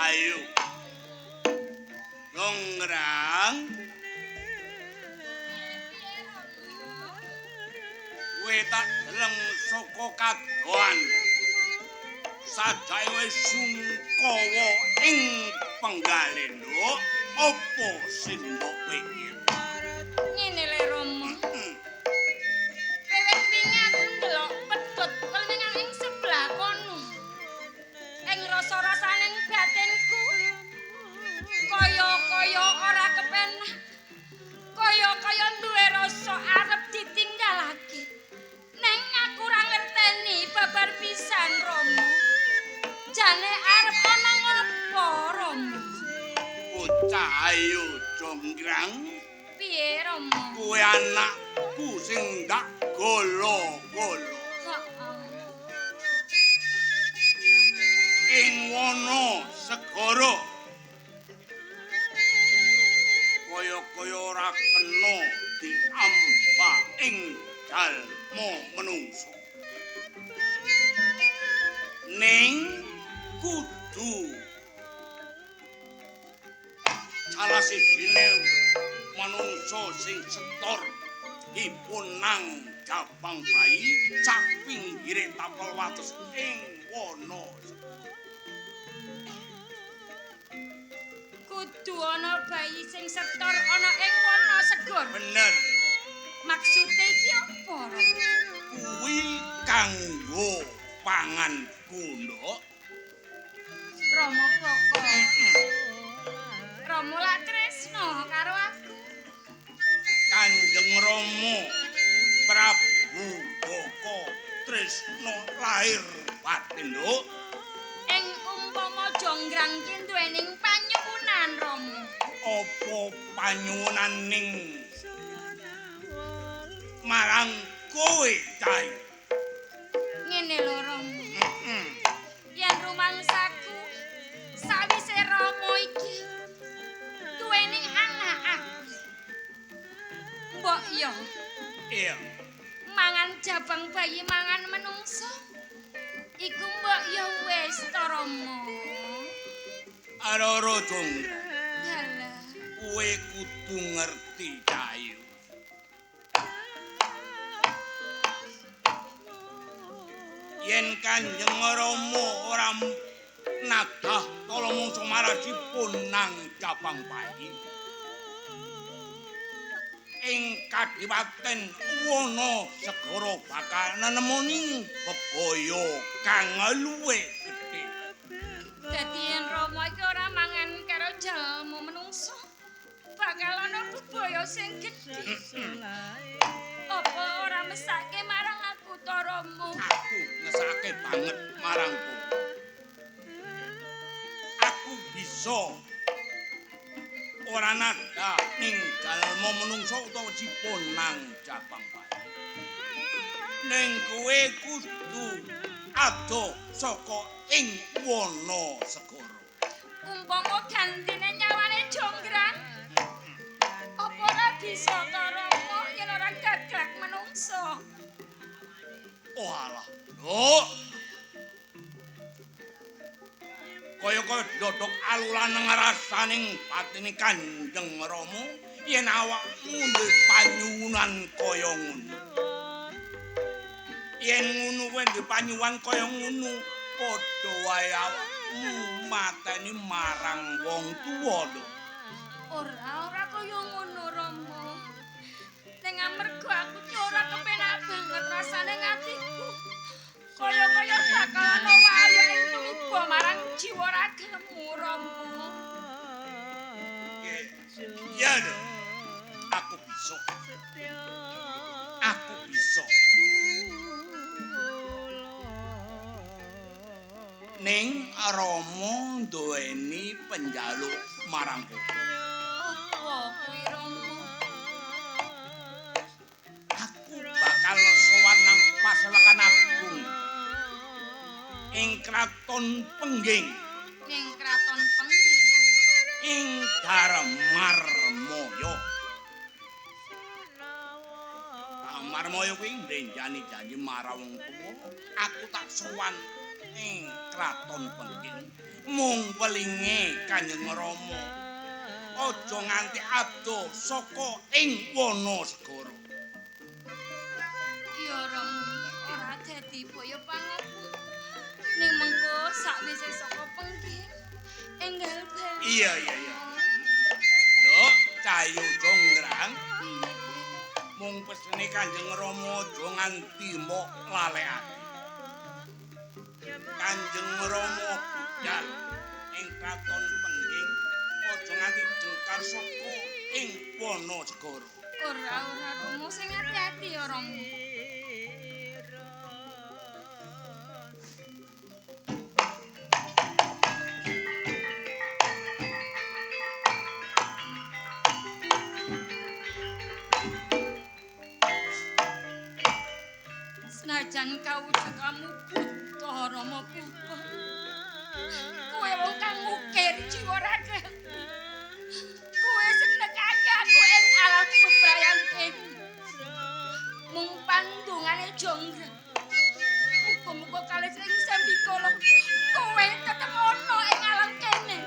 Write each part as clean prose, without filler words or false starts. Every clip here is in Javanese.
Ayu. Jonggrang. Kowe tak deleng saka kadohan. Sajake wis sungkawa ing penggale, Nduk. Apa sing mbok pikir? Ngene le Rama. Wiwit wingi aku ndelok pedhot kleningan ing sebelah kono. Ing rasa-rasane batinku kaya-kaya ora kepenak. Kaya-kaya duwe rasa arep ditinggalake. Neng aku ora ngerteni babar pisan Rama. Jane arep ana ngopo Rama? Bocah ayu Jonggrang. Piye Rama? Kowe anakku sing ndak golo-golo. Heeh. Ing wana segara kaya-kaya ora kena diambah ing jalma menungsa. Ning kudu salah sijine manungsa sing setor dipunang jabang bayi sak pinggire tapel wates ing wana. Kudu ana bayi sing setor ana ing wana segara. Bener. Maksude iki apa, Rama? Kuwi kanggo panganku, Nduk. Rama Baka. Rama lak tresna karo aku. Kanjeng Rama Prabu Baka tresna lahir batin, Nduk. Ing umpama Jonggrang ki duwening panyuwunan, Rama. Apa panyuwunaning marang kowe, Cai? Ngene lho, Rama. Yen rumangsaku sawise Rama iki duwening anak aku. Mbok yo. Iya. Mangan jabang bayi mangan menungso. Iku mbok yo wis to, Rama. Aroro Jonggrang. Dalah. Kowe kudu ngerti, Cayu. Yen Kanjeng Rama ora nadah tala mungsu marasipun nang jabang bayi ing kadipaten wana segara bakal nenemoni bebaya kang luwih gedhe. Dadi yen Rama iki ora mangan karo jalma menungso, bakal ana bebaya sing gedhe. Apa ora mesake marang aku to, Rama? Aku ngesake banget marang kowe. Aku bisa ora nadah ning jalma menungso utawa ciponang jabang bayi. Ning kowe kudu adoh saka ing wana segara. Umpama gantine nyawane Jonggrang, apa ora bisa to, Rama, yen ora gagrag menungso? Oh alah, Nduk. Kaya-kaya dodok alulan ngrasaning batine Kanjeng Rama yen awakmu duwe panyuwunan kaya ngono. Yen ngono kowe duwe panyuwunan kaya ngono, padha wae awakmu mateni marang wong tuwa lho. Ora, ora kaya ngono, Rama. Ning amarga aku ki ora kepenak banget rasane atiku. Kaya-kaya bakal ana wahya ing tumiba marang jiwa ragamu, Rama. Iya, lho. Aku bisa. Aku bisa. Ning Rama duweni penjaluk marang kowe. Apa kuwi, Rama? Aku bakal sowan nang pasewakan agung ing kraton Pengging. Ning kraton Pengging. Ing Darmarmaya. Darmarmaya kuwi ndrenjani janji marang wong tuwa, aku tak sowan ing Kraton Pengging. Mung welinge Kanjeng Rama aja nganti adoh saka ing wana segara. Iya Rama, ora dadi boyo pangapura. Ning mengko sakwise saka Pengging enggal bali. Iya iya iya. Lho, Cayo Jonggrang. Mung pesene Kanjeng Rama aja nganti mbok lalekake. Kanjeng Rama budal ing Kraton Pengging aja nganti dengkar saka ing wana segara. Ora ora Rama, sing ati-ati ya Rama. Senajan kawujud kamu buta Rama Pupa, kowe wong kang ngukir jiwa ragaku. Kowe sing nekake aku ing alam bebrayan kene. Mung pandungane Jonggrang. Muga-muga kalis ing sambikala kowe tetep ana ing alam kene.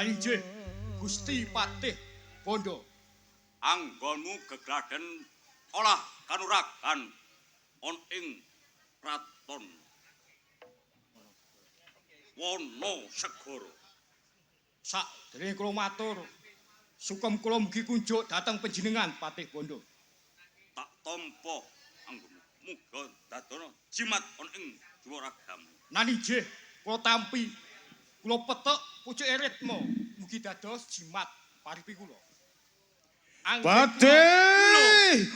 Inggih, Gusti Patih Bondo. Anggonmu gegladen olah kanuragan on ing kraton Wana Segara. Sakderenge kula matur, sukem kula mugi kunjuk dhateng panjenengan Patih Bondo. Tak tampa anggonmu, muga dadono jimat on ing jiwa ragamu. Nan inggih, kula tampi. Kula petek pucuke ritma, mugi dados jimat paripi kula. Patih.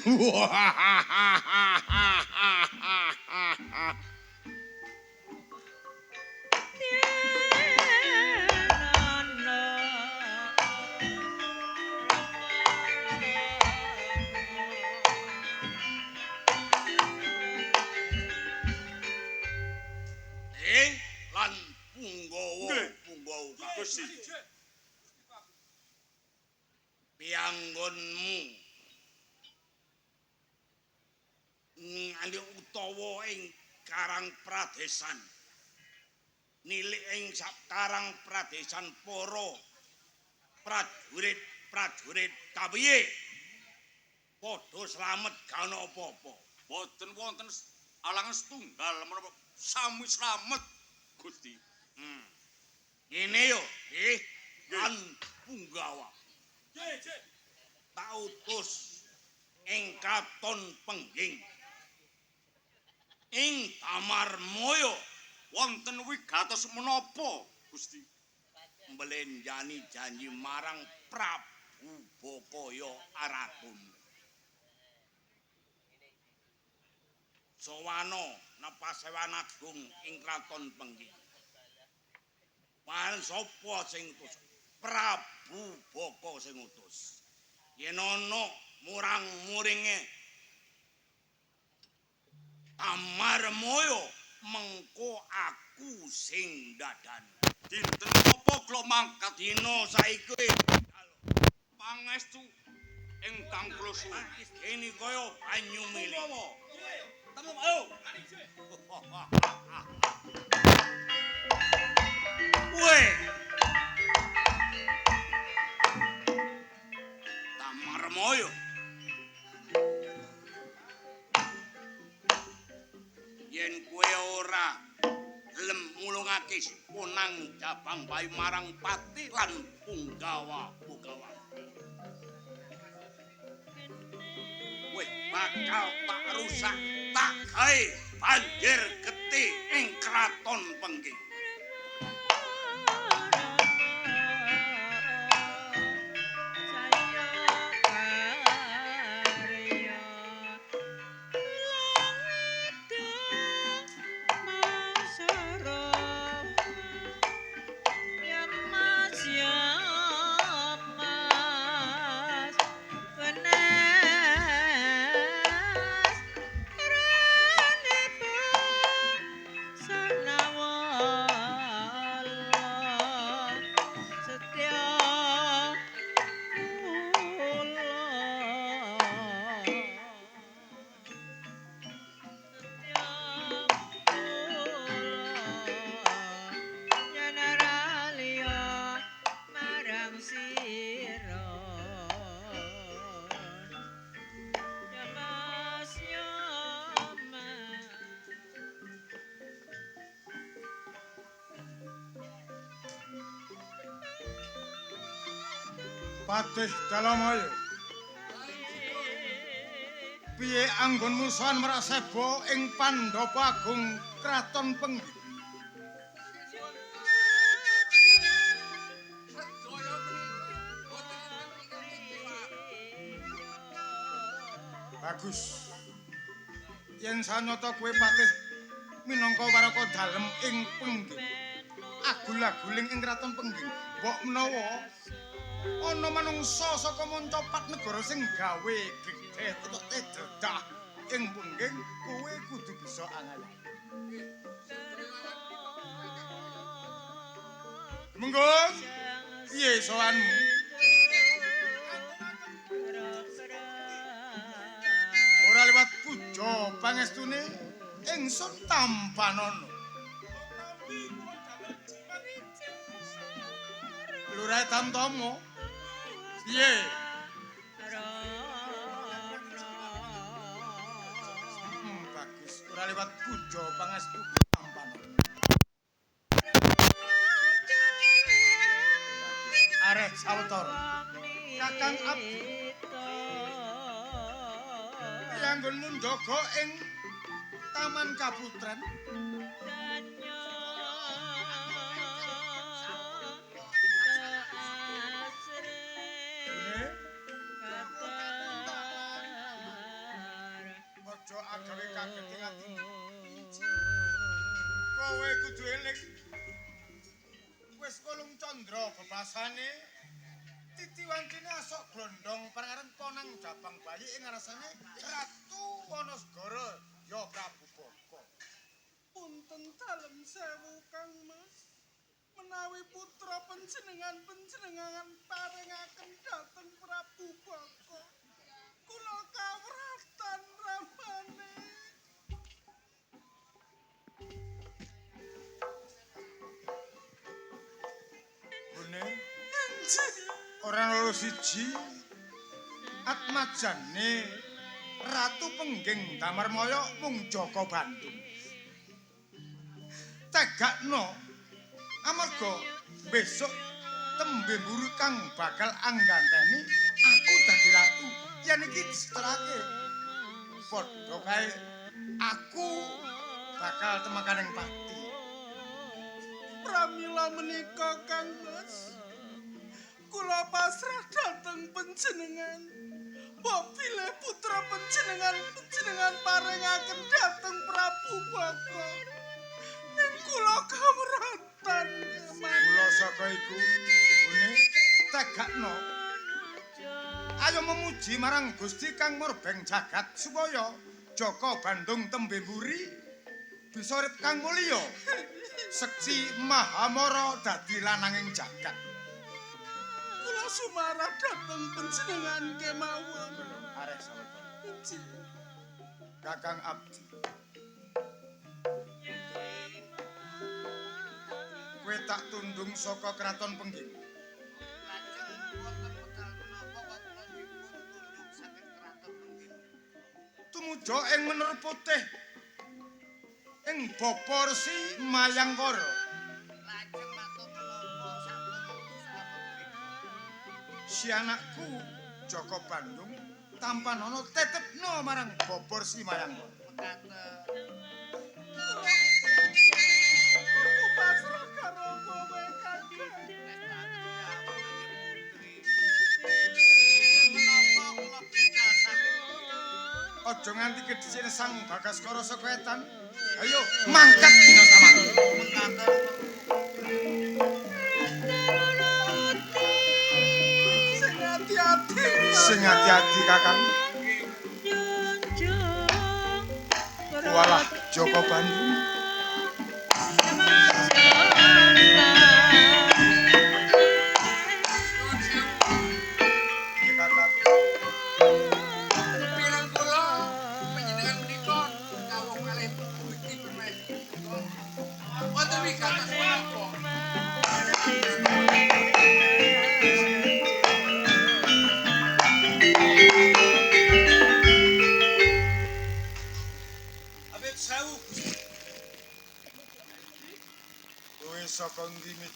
Lan punggawa punggawa Gusti. Pianggonmu nganti utawa ing Karang Pradesan, nilik ing sak Karang Pradesan para prajurit-prajurit kapiye padha slamet gak ana apa-apa. Boten wonten alangan setunggal menapa sami slamet Gusti. Ngene yo, nggih, lan punggawa. Tak utus ing Kraton Pengging. Ing Damarmaya wonten wigatos menapa, Gusti? Mblenjani janji marang Prabu Bakaya Aratun. Sowana nepasewan agung ing Kraton Pengging. Pan sapa sing utus? Prabu Baka sing utus. Yen ana murang-muringe Damarmaya, mengko aku sing dadani. Dinten apa kula mangkat? Dina saiki pangestu ingkang kula suwun. Kene kaya banyu mili. Temu ayo. Weh. Damarmaya. Yen kowe ora gelem mulungake siponang jabang bayi marang pati lan punggawa-punggawa, kowe bakal tak rusak, tak gawe banjir getih ing Kraton Pengging. Patih Dalamaya. Piye anggonmu sowan merak seba ing Pandhapa Agung Kraton Pengging? Bagus. Yen sanyata kowe patih minangka waraka dalem ing Pengging. Agul-aguling ing Kraton Pengging, mbok menawa ana manungsa saka manca negara sing gawe gedhe tetedah ing Pengging, kowe kudu bisa angayahi. Menggung, piye sowanmu? Ora liwat puja pangestune ingsun tampanana. Lurah Tamtomo. Piye? Bagus. Ora liwat puja pangestu tampanana. Arek sawetara. Kakang Abdi. Anggonmu njaga ing Taman Kaputren. Aja agawe kaget ing atimu. Kowe kudu eling. Wis kolung candra bebasane titiwancine asok glondong pareng ponang jabang bayi ing ngrasane Ratu Wanasgara ya Prabu Baka. Punten dalem sewu Kang Mas. Menawi putra panjenengan paringaken dhateng Prabu Baka. Kula kawratan ramane. Bune, ora loro siji atmajane Ratu Pengging Damarmaya mung Jaka Bandung. Tegakno amarga besok tembe mburu kang bakal angganteni aku dadi ratu. Yen iki diseterake padha kae aku bakal temekaning pati. Pramila menika Kang Mas, kula pasrah dhateng panjenengan. Mbok bilih putra panjenengan paringaken dhateng Prabu Baka. Ning kula kawratan. Kula saka iku bune tegakno. Ayo memuji marang Gusti Kang Murbeng jagat supaya Jaka Bandung tembe mburi bisa urip kang mulya. Seksi Mahamara dadi lananging jagat. Kula sumarah dhateng panjenengan kemawon. Arek sawetara. Kakang Abdi. Kowe tak tundung saka Kraton Pengging. Lajeng wonten wekdal menapa kok kula dipun tundung saking Kraton Pengging? Tumuju ing Menur Putih ing Bapa Resi Mayangkara. Lajeng matur menapa sampun sampun Si anakku Jaka Bandung tampanana tetepno marang Bapa Resi Mayangkara. Mekaten. Aku pasrah karo kowe Kakang. Menapa kula bidal saking Aja nganti kedhisik Sang Bagaskara saka etan. Ayo mangkat dina samang. Mekaten. Sing ati-ati. Sing ati-ati Kakang. Walah Jaka Bandung. Nggih Kakang. Pirang kula panjenengan menika kawuh kalih Gusti Permesuri. Wonten wigatos menapa?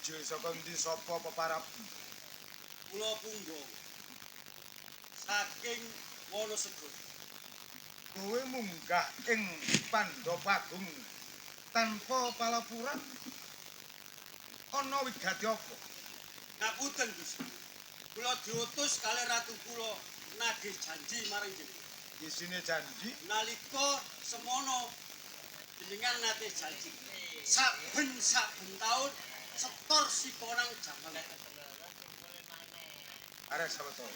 Ijil saka endi sapa peparabu? Kula Punggawa. Saking Wonosegoro. Kowe munggah ing Pandhapa Agung tanpa palapuran ana wigati apa? Ngapunten Gusti. Kula diutus kalih ratu kula nagih janji marang jenengan. Isine janji nalika semono jenengan nate janji saben-saben taun setor siponang jabang. Arek sawetara.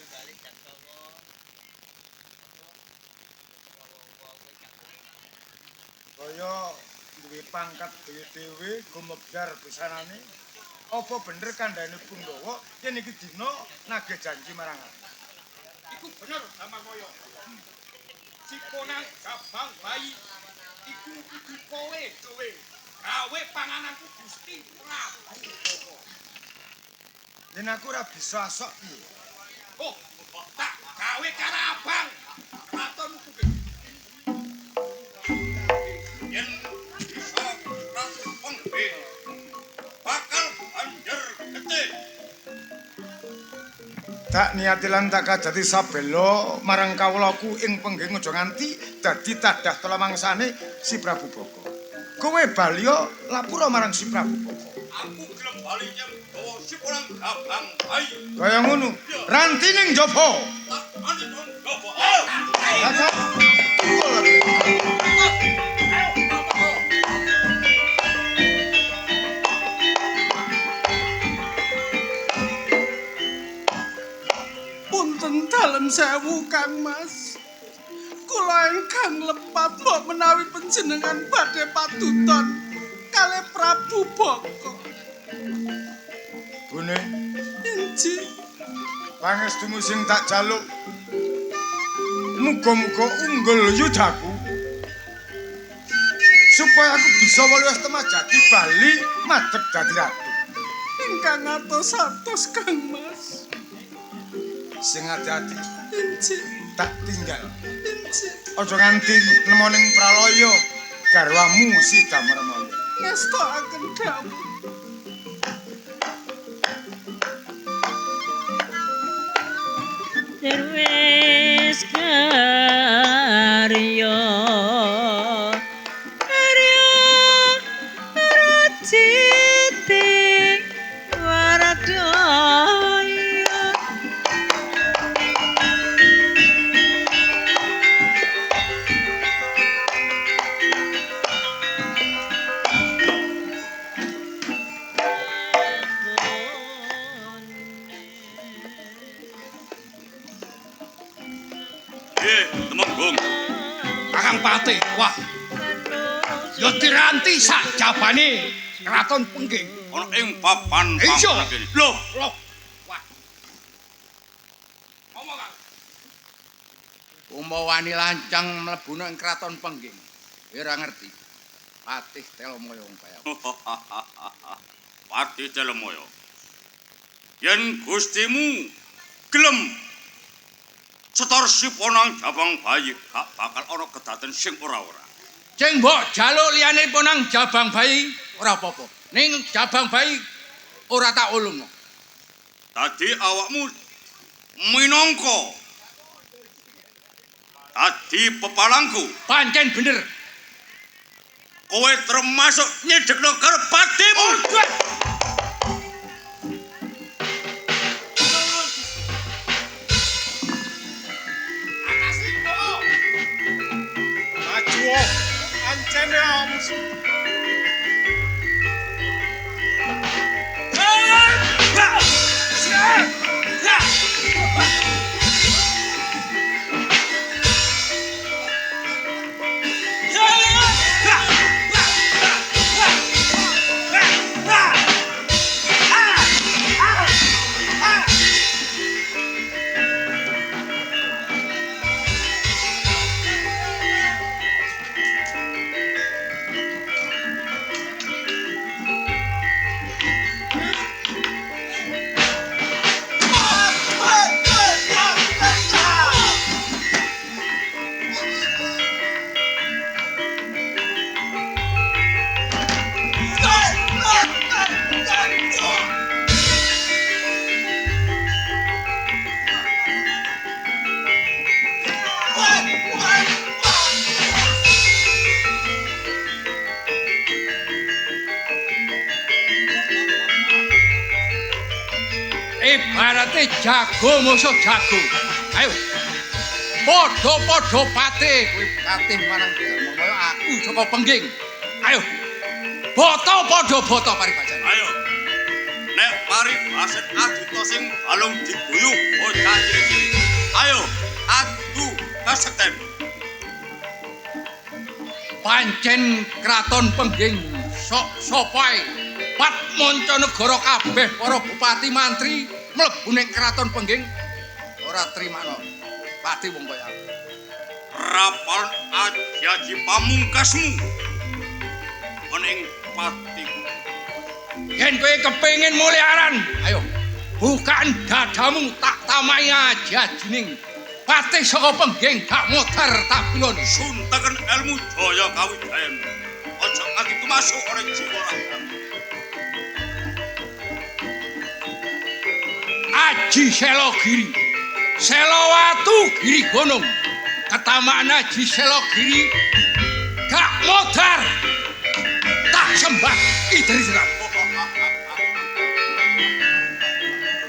Kaya duwe pangkat dhewe-dhewe gumebyar busanane. Apa bener kandhane Punggawa yen iki dina nagih janji marang aku? Iku bener Damarmaya. Siponang jabang bayi iku kudu kowe dhewe gawe pangananku Gusti Prabu Baka. Yen aku ora bisa asok piye? Oh, tak gawe karo abang kratonku ki. Yen bisa Ratu Pengging bakal banjir getih. Tak niati lan tak kajati sabela marang kawulaku ing Pengging aja nganti dadi tadah telamangsane si Prabu Baka. Kowe baliya lapura marang si Prabu Baka. Aku gelem bali yen gawa siponang jabang bayi. Kaya ngono, ranti ning njaba. Tak anti nang njaba. Kakak, tukul. Punten dalem sewu Kang Mas. Kula ingkang lepat mbok menawi panjenengan badhe paduton kalih Prabu Baka. Bune, Inji, pangestumu sing tak jaluk. Muga-muga unggul yudaku. Supaya aku bisa wali Astamajati bali madeg dadi ratu. Ingkang atos-atos Kang Mas. Sing ati-ati Inji, tak tinggal. Inji, Aja nganti nemoning pralaya garwamu si Damarmaya. Ngestokaken dawuh. Derwis karya karya rajite waradaya. Nggih, Temenggung. Kakang Patih, wah. Ya diranti sak jabane Kraton Pengging. Ana ing papan Iya. panggonan kene. Loh, Loh, wah. Ngomong Kang. Umpama wani lancang mlebu nang Kraton Pengging, ora ngerti. Patih Telomoyo wong kaya. Patih Telomoyo. Yen Gustimu gelem setor siponang jabang bayi gak bakal ana kedaden sing ora-ora. Sing mbok jaluk liyane ponang jabang bayi ora apa-apa. Ning jabang bayi ora tak ulungno. Dadi awakmu minangka dadi pepalangku. Pancen bener. Kowe termasuk nyedekno karo patimu. Maju ancene awakmu. Ibarate jago musuh jago. Ayo. Padha-padha patih kowe patih marang Darmamaya aku saka Pengging. Ayo. Bata padha bata paribasane. Ayo. Nek paribasan aduta sing balung diguyu bocah cilik-cilik. Ayo, adu kasekten. Pancen kraton Pengging sok sapa ae pat mancanegara kabeh para bupati mantri mlebu ning kraton Pengging ora trimano pati wong kaya aku. Rapal aji-aji pamungkasmu ana ing patiku. Yen kowe kepengin mulih aran, ayo bukaan dadamu tak tamahi aji-ajining patih saka Pengging gak modar tak pilon. Sunteken ilmu Jaya Kawijayan. Aja nganti tumasuk ora jiwa ragamu. Aji Selogiri, Selowatu Giri Gunung. Ketamaan Aji Selogiri gak modar tak sembah idris Ram.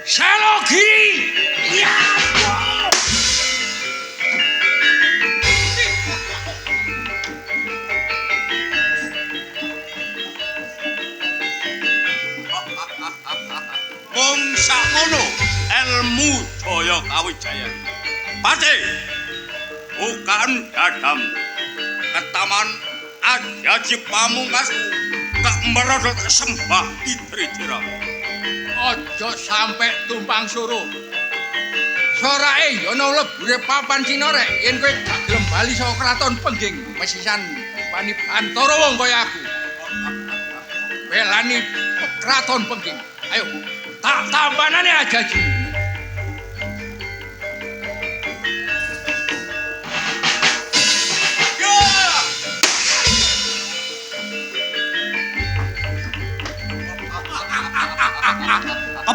Selogiri, ya. Mung sakmono ilmu Jaya Kawijayan. Patih, bukaan dadamu. Ketaman aji-aji pamungkasmu tak merodot sembah idris Ram. Aja sampe tumpang suruh. Sorake ya ana lebure papan Cina rek yen kowe gak gelem bali saka kraton Pengging mesisan wani bantara wong kaya aku. Belani kraton Pengging. Ayo tak tampanane aja-aji.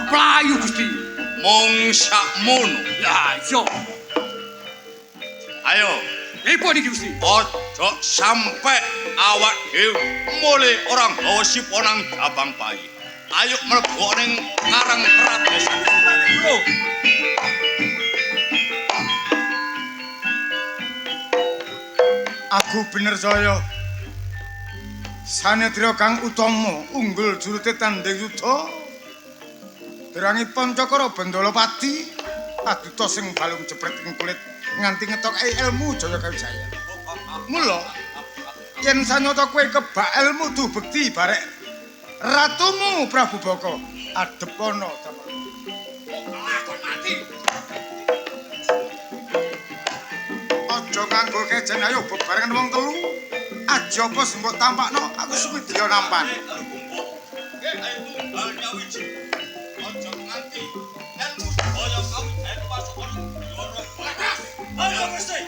Keplayu Gusti. Mung sakmono. Ya iya. Ayo, Pripun iki Gusti? aja sampe awak dhewe mulih ora nggawa sipa nang jabang bayi. Ayo mlebu ning Karang Pradesan. Lho. Aku bener saya. Sanedra kang utama unggul jurute tanding yuda. Derangi Pancakara Bendala Pati aduta sing balung jebret ing kulit nganti ngetoke ilmu Jaya Kawijaya. Mula yen sanyata kowe kebak ilmu duh bekti barek ratumu Prabu Baka adepana Aja nganggo kejen ayo bebarengan wong telu. Aja apa sing mbok tampakno aku suwidya nampani. Ayo tunggal nyawiji. Aja nganti ilmu Jaya Kawijayan masuk ana jiwa raga. Ayo Gusti.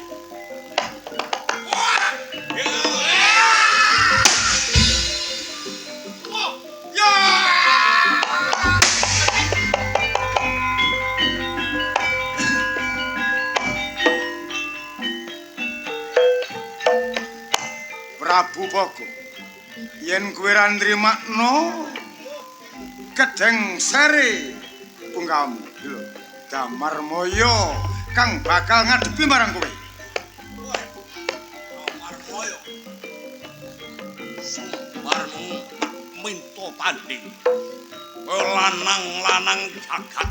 Prabu Baka, yen kowe ra nrimakno gedheng sere pungkamu iki lho, Damarmaya kang bakal ngadepi marang kowe. Damarmaya. Sumbarmu minta tanding. Kowe lanang-lanang jagat.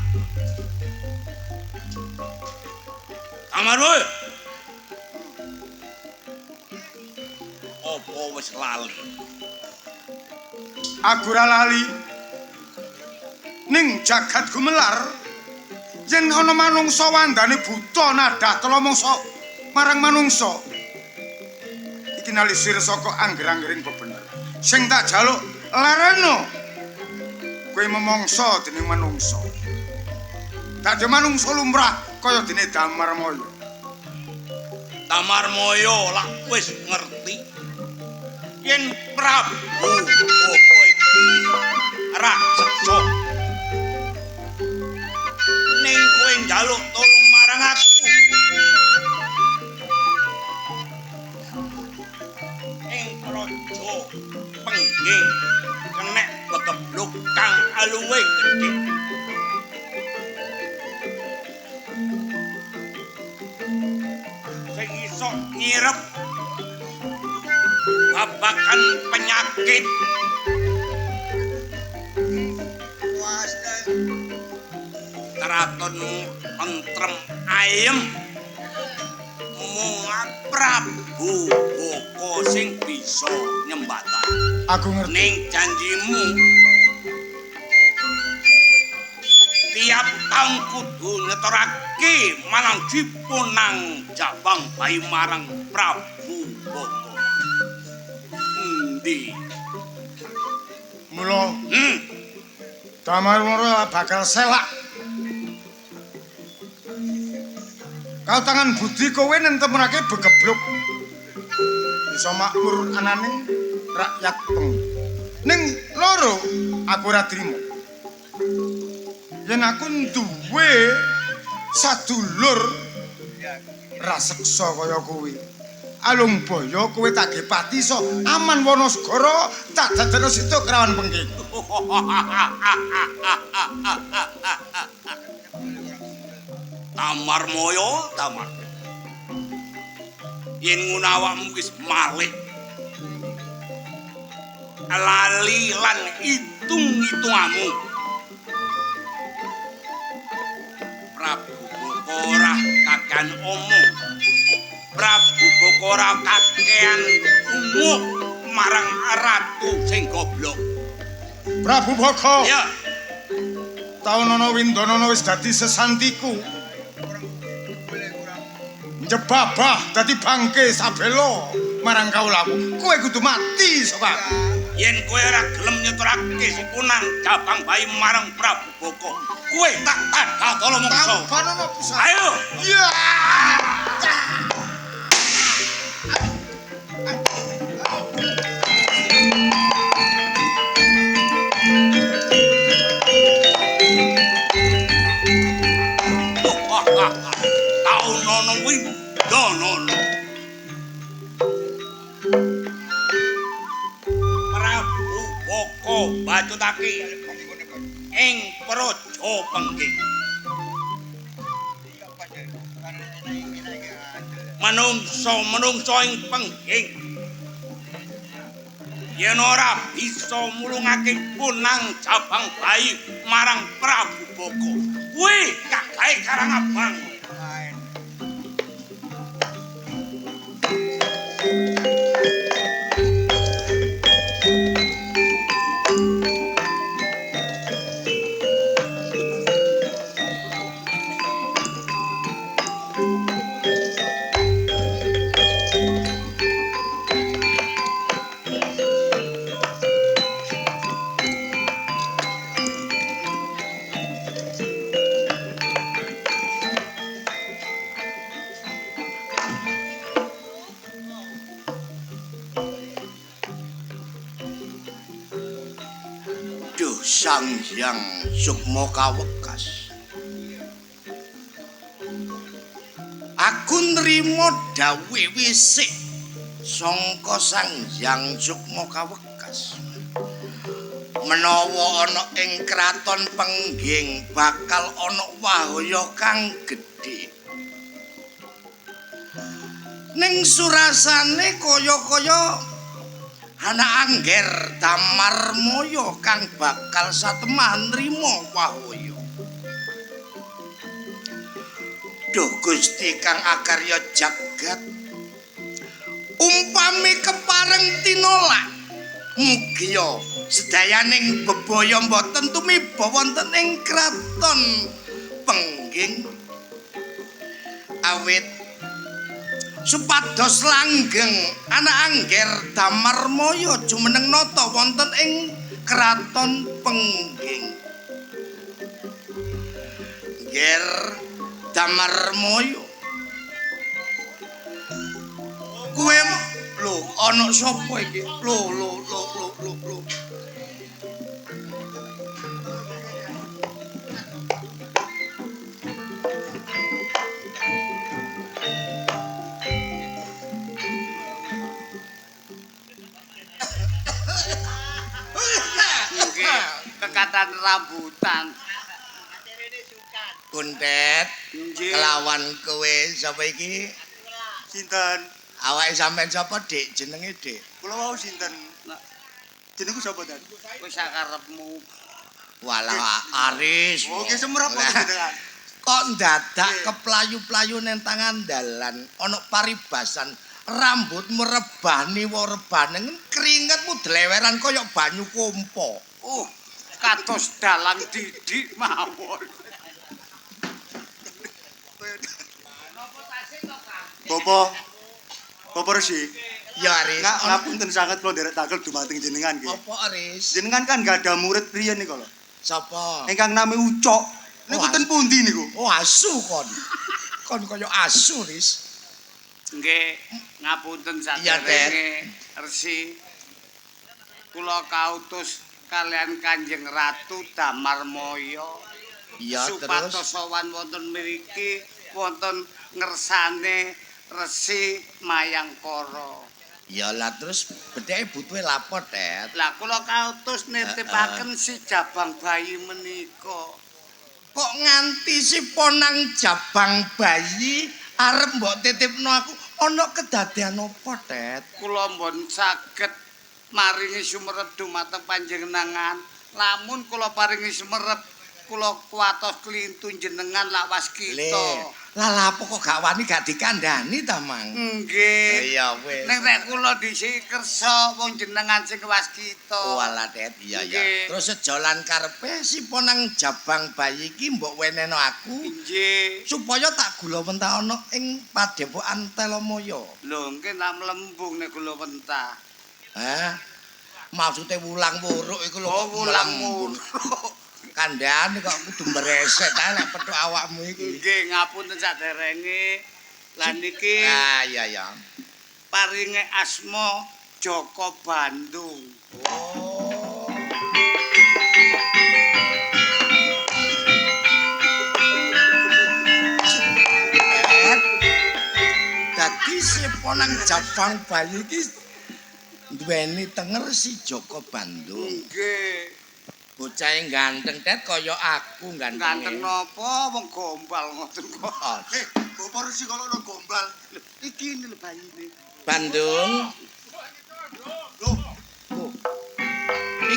Damarmaya. Apa wis lali? Aku ora lali. Ning jagat gumelar yen ana manungsa wandane buta nadah telamangsa marang manungsa. Iki nalisir saka angger-anggering bebener. Sing tak jaluk lereno. Kowe memangsa dening manungsa. Dadi manungsa lumrah kaya dene Damarmaya. Damarmaya lak wis ngerti yen Prabu Baka iki raseksa. Ning kowe njaluk tolong marang aku. Ing praja Pengging kenek bekebluk kang aluwe gedhe. sok ngirep babakan penyakit. Keratonmu tentrem ayem. Mung Prabu Boko sing bisa nyembatan. Aku ngerti. Ning janjimu tiap taun kudu nyetorake marang dipunang jabang bayi marang Prabu Boko. Endi? Mula Damar Moro bakal selak. Kautangan budi kowe nentemake begebluk. Bisa makmur anane rakyat peng. Ning loro aku ora trimo. Yen aku duwe sadulur raseksa kaya kowe. Alung boyo kowe tak gepati iso aman wana segara tak dadekno situk Krawan Pengging. Tamar moyo, tamar. Yen ngono awakmu wis malik. Lali lan itung-itungamu. Prabu Boko ora kakean omong. Prabu Boko ora kakean umuk marang ratu sing goblok. Prabu Boko. Ya. Taun ana Windanana wis dadi sesantiku. Njebabah dadi bangke sabela marang kawulaku. Kowe kudu mati saka aku. Yen kowe ora gelem nyetorake sipunang jabang bayi marang Prabu Boko, kowe tak tadha mongso. Tambanono pisan. Ayo. Ya. Taunono Windanana. Prabu Boko bacutake ing Praja Pengging. Manungsa-manungsa ing Pengging yen ora bisa mulungake punang jabang bayi marang Prabu Boko, kuwi kagawe Karang Abang. Duh Sang Hyang Sukma Kawekas. Aku nrimo dawuhe wisik sangka Sang Hyang Sukma Kawekas. Menawa ana ing kraton Pengging bakal ana wahaya kang gedhe. Ning surasane kaya-kaya ana angger Damar Moyo kang bakal satemah nrimo wahaya. Duh Gusti kang akarya jagat, umpami kepareng tinolak, mugia sedayaning bebaya mboten tumiba wonten ing kraton Pengging. Awit supados langgeng ana angger Damar Moyo jumeneng nata wonten ing kraton Pengging. Ngger Damar Moyo, kowe lho ana sapa iki? Lho lho lho lho lho lho. Kekatan rambutan. Kuntet kelawan kowe sapa iki? Sinten? Awake sampean sapa, Dik? Jenenge, Dik? Kula wau sinten? Jenengku sapa, Dan? Wis sakarepmu. Walah, Aris. Oke, semerap kok jenengan. Kok ndadak keplayu-playu neng tangan dalan, ana paribasan, rambutmu rebah niwa rebah neng keringetmu dleweran kaya banyu kompo. Kados dalang didik mawon. Bapak. Bapak Resi. Ya, Aris. Ngapunten sanget kula nderek tangkel dumateng jenengan nggih. Apa, Aris? Jenengan kan gak ada murid riyen niku lho. Sapa? Ingkang nami Ucok. Niku ten pundi niku? Oh, asu kon. Kon kaya asu, Riz. Nggih, ngapunten saderenge Resi. Kula kautus kalian Kanjeng Ratu Damarmaya. Iya, terus supados sowan wonten mriki wonten ngersane Resi Mayangkara. Ya lah terus bedheke butuhe lapo, Tet? Lah kula kautus nitipaken si jabang bayi menika. Kok nganti si ponang jabang bayi arep mbok titipno aku ana kedadean apa, Tet? Kula mbon saged maringi sumerep dumateng panjenengan. Lamun kula paringi sumerep kula kuwatos klintu jenengan lawas kita. Lah lapo kok gak wani gak dikandani ta, Mang? Nggih. Ya wis. Ning rek kula dhisik kersa wong jenengan sing waskita. Oh alah, Tet. Iya ya. Terus sejalan karepe si ponang jabang bayi iki mbok wenehno aku. Nggih. Supaya tak gula mentah ana ing padepokan Telomoyo. Lho, nggih nak mlembung nek gula mentah. Hah? Maksude wulang wuruk iku lho kok wulang mlembung. Kandhane kok kudu mbreset ae lek petuk awakmu iki. Nggih, ngapunten saderenge. Lah niki. Ah iya ya. Paringe asma Joko Bandung. Oh. Dadi seponang jabang bayi iki duweni tenger si Joko Bandung. Nggih. Bocahe ganteng, Tet, kaya aku gantenge. Ganteng napa wong gombal ngoten kok. Bapak Resi kalau ono gombal. Iki lho bayine. Bandung. Lho.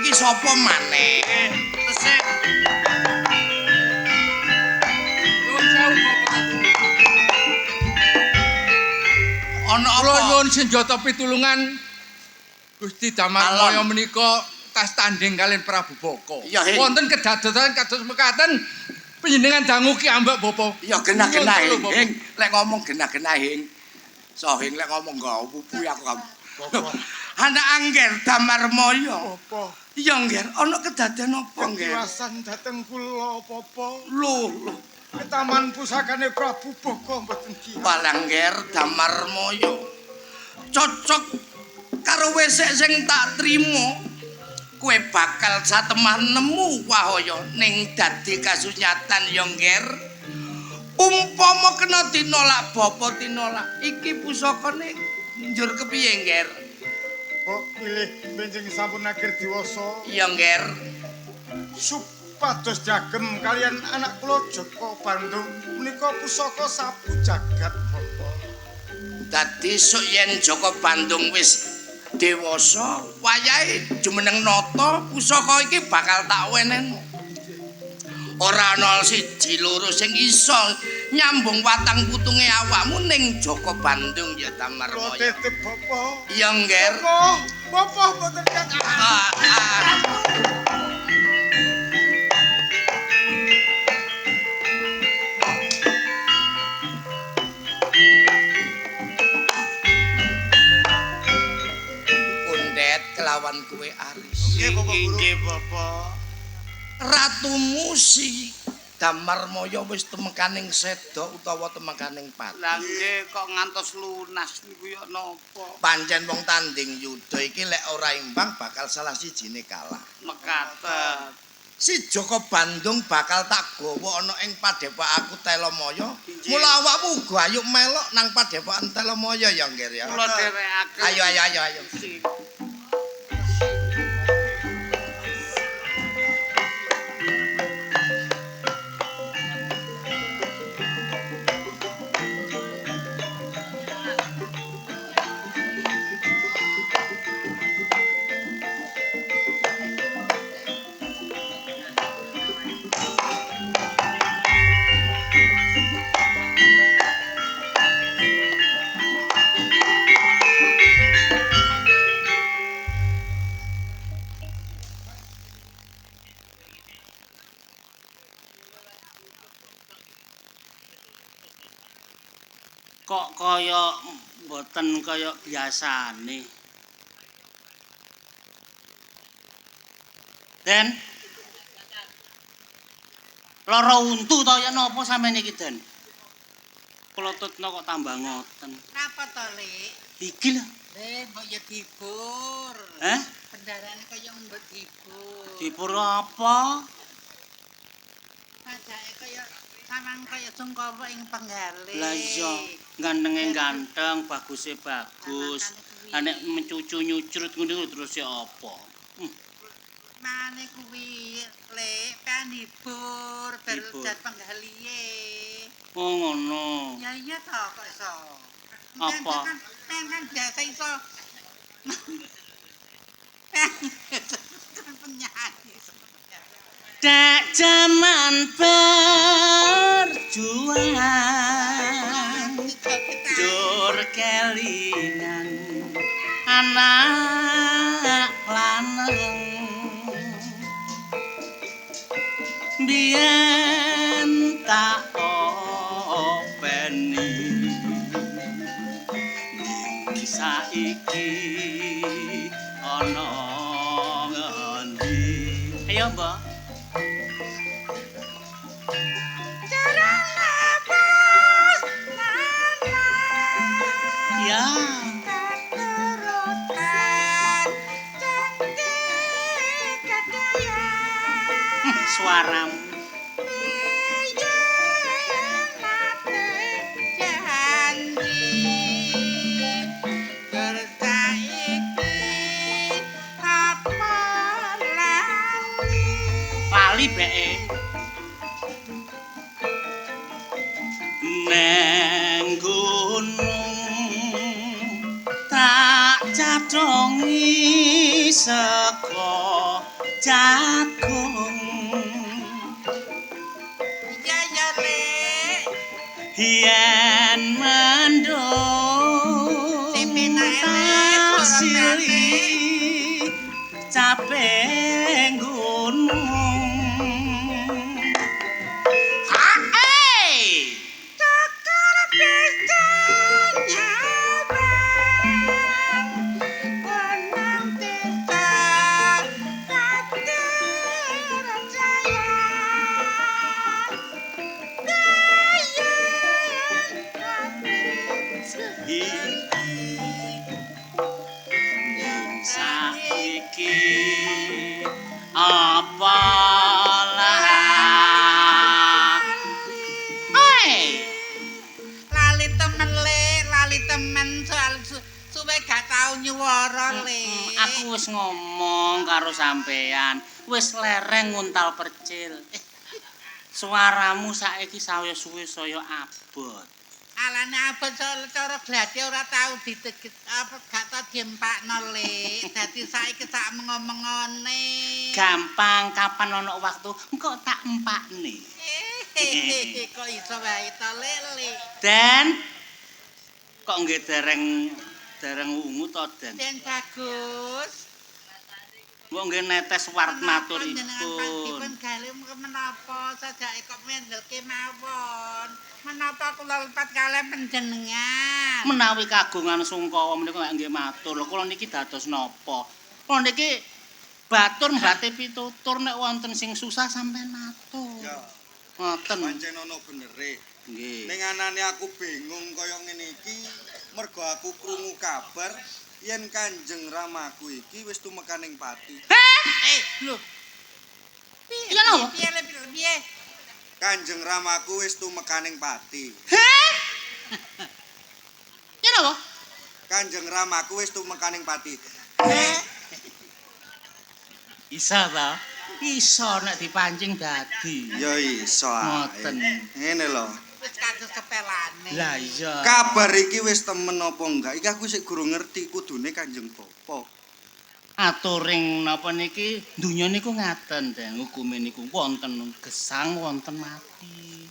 Iki sapa maneh? Tesih. Nuwun sewu Bapak. Ana apa? Kula nyuwun senjata pitulungan Gusti Damarmaya menika tas tanding kalian Prabu Boko. Wonten kedadosan kados mekaten panjenengan dangu ki ambek Bapak. Ya genah-genah hing, lek ngomong genah-genah hing. Sohing lek ngomong nggawa pupu aku kamu. Anak Angger Damarmaya. Apa? Iya, Ngger, ana kedadean apa, Ngger? Kiwasan dhateng kula apa-apa. Lho, lho. Taman pusakane Prabu Boko mboten ki. Walah, Ngger Damarmaya. Cocok karo wesek sing tak trimo. Kowe bakal satemah nemu wahaya ning dadi kasunyatan ya, Ngger. Umpama kena tinolak bapa tinolak, iki pusakane njur kepiye, Ngger? Mbok pilih benjing sampun akhir diwasa. Iya, Ngger. Supados jagem kalian anak kula Joko Bandung menika pusaka sapu jagat bapa. Dadi sok yen Joko Bandung wis dewasa, wayahe jumeneng nata pusaka iki bakal tak wenehno. Ora ana siji loro sing iso nyambung watang putunge awakmu ning Joko Bandung ya Damarmaya. Kula titip bapa. Iya, Ngger. Bapa, mboten kang. Kundet kelawan kowe Aris. Nggih, Bapak Guru. Nggih, Bapak. Ratumu si Damarmaya wis temekaning seda utawa temekaning pati. Lah nggih kok ngantos lunas niku ya napa? Pancen wong tanding yuda iki lek ora imbang bakal salah sijine kalah. Mekaten. Si Joko Bandung bakal tak gawa ana ing padepokan aku Telomoyo. Mula awakmu uga ayo melok nang padepokan Telomoyo ya, Ngger ya. Kula dherekaken. Ayo ayo ayo ayo. Kok kaya mboten kaya biasane. Den. Lara untu ta ya napa sampeyan iki, Den? Kula tutna kok tambah ngoten. Napa to, Lik? Iki lho. Mbok ya dihibur. Hah? Bendarane kaya mbok dihibur. Dihibur apa? Sajake kaya samang kaya sungkawa ing penggale. Lah iya, gantenge ganteng, baguse bagus. Lah nek mencucu nyucrut ngono terus ya apa? Mane kuwi, Lek, kan hibur ber penggalihe. Oh ngono. Ya iya to kok iso. Apa? Kan biasa iso. Kan penyanyi. Dek jaman berjuang jur kelingan anak lanang biyen tak openi ning saiki ana ngendi. Ayo Mbak. Ya. Suaramu. Lali beke. Neng gunung tak cadongi sego jagung. Ya ya Lek. Yen mendung tak sili capek gunung. Saiki apa lali? Lali temen Le, lali temen soal suwe gak tau nyuwara Le. Aku wis ngomong karo sampean, wis lereng nguntal percil. Suaramu saiki saya suwe saya abot. Alane abot soal cara gladi ora tau diteget apa gak tau diempakno Le. Dadi saiki sak mengomongane. Gampang, kapan ana waktu engko tak empakne. Kok iso wae to Le, Le. Den kok nggih dereng wungu to Den? Den bagus. Mbok nggih netes wart maturipun. Dipun gale menapa sajake kok mendel kemawon. Menapa kula lepat kalih panjenengan? Menawi kagungan sungkawa menika nggih matur. Lho kula niki dados napa? Kula niki batur mbate pitutur nek wonten sing susah sampean matur. Ya. Ngoten. Pancen ana benere. Nggih. Ning anane aku bingung kaya ngene iki mergo aku krungu kabar yen Kanjeng Ramaku iki wis tumekaning pati. Lho. Piye napa? Piye? Kanjeng Ramaku wis tumekaning pati. Heh? Piye napa? Kanjeng Ramaku wis tumekaning pati. Heh? Isa ta? Iso nek dipancing dadi. Ya iso ae. Ngoten. Ngene lho. Wis kados sepelane. Lah iya. Kabar iki wis temen apa enggak? Iki aku sik gurung ngerti kudune Kanjeng Bapa. Aturing napa niki donya niku ngaten, Den. Hukume niku wonten gesang, wonten mati.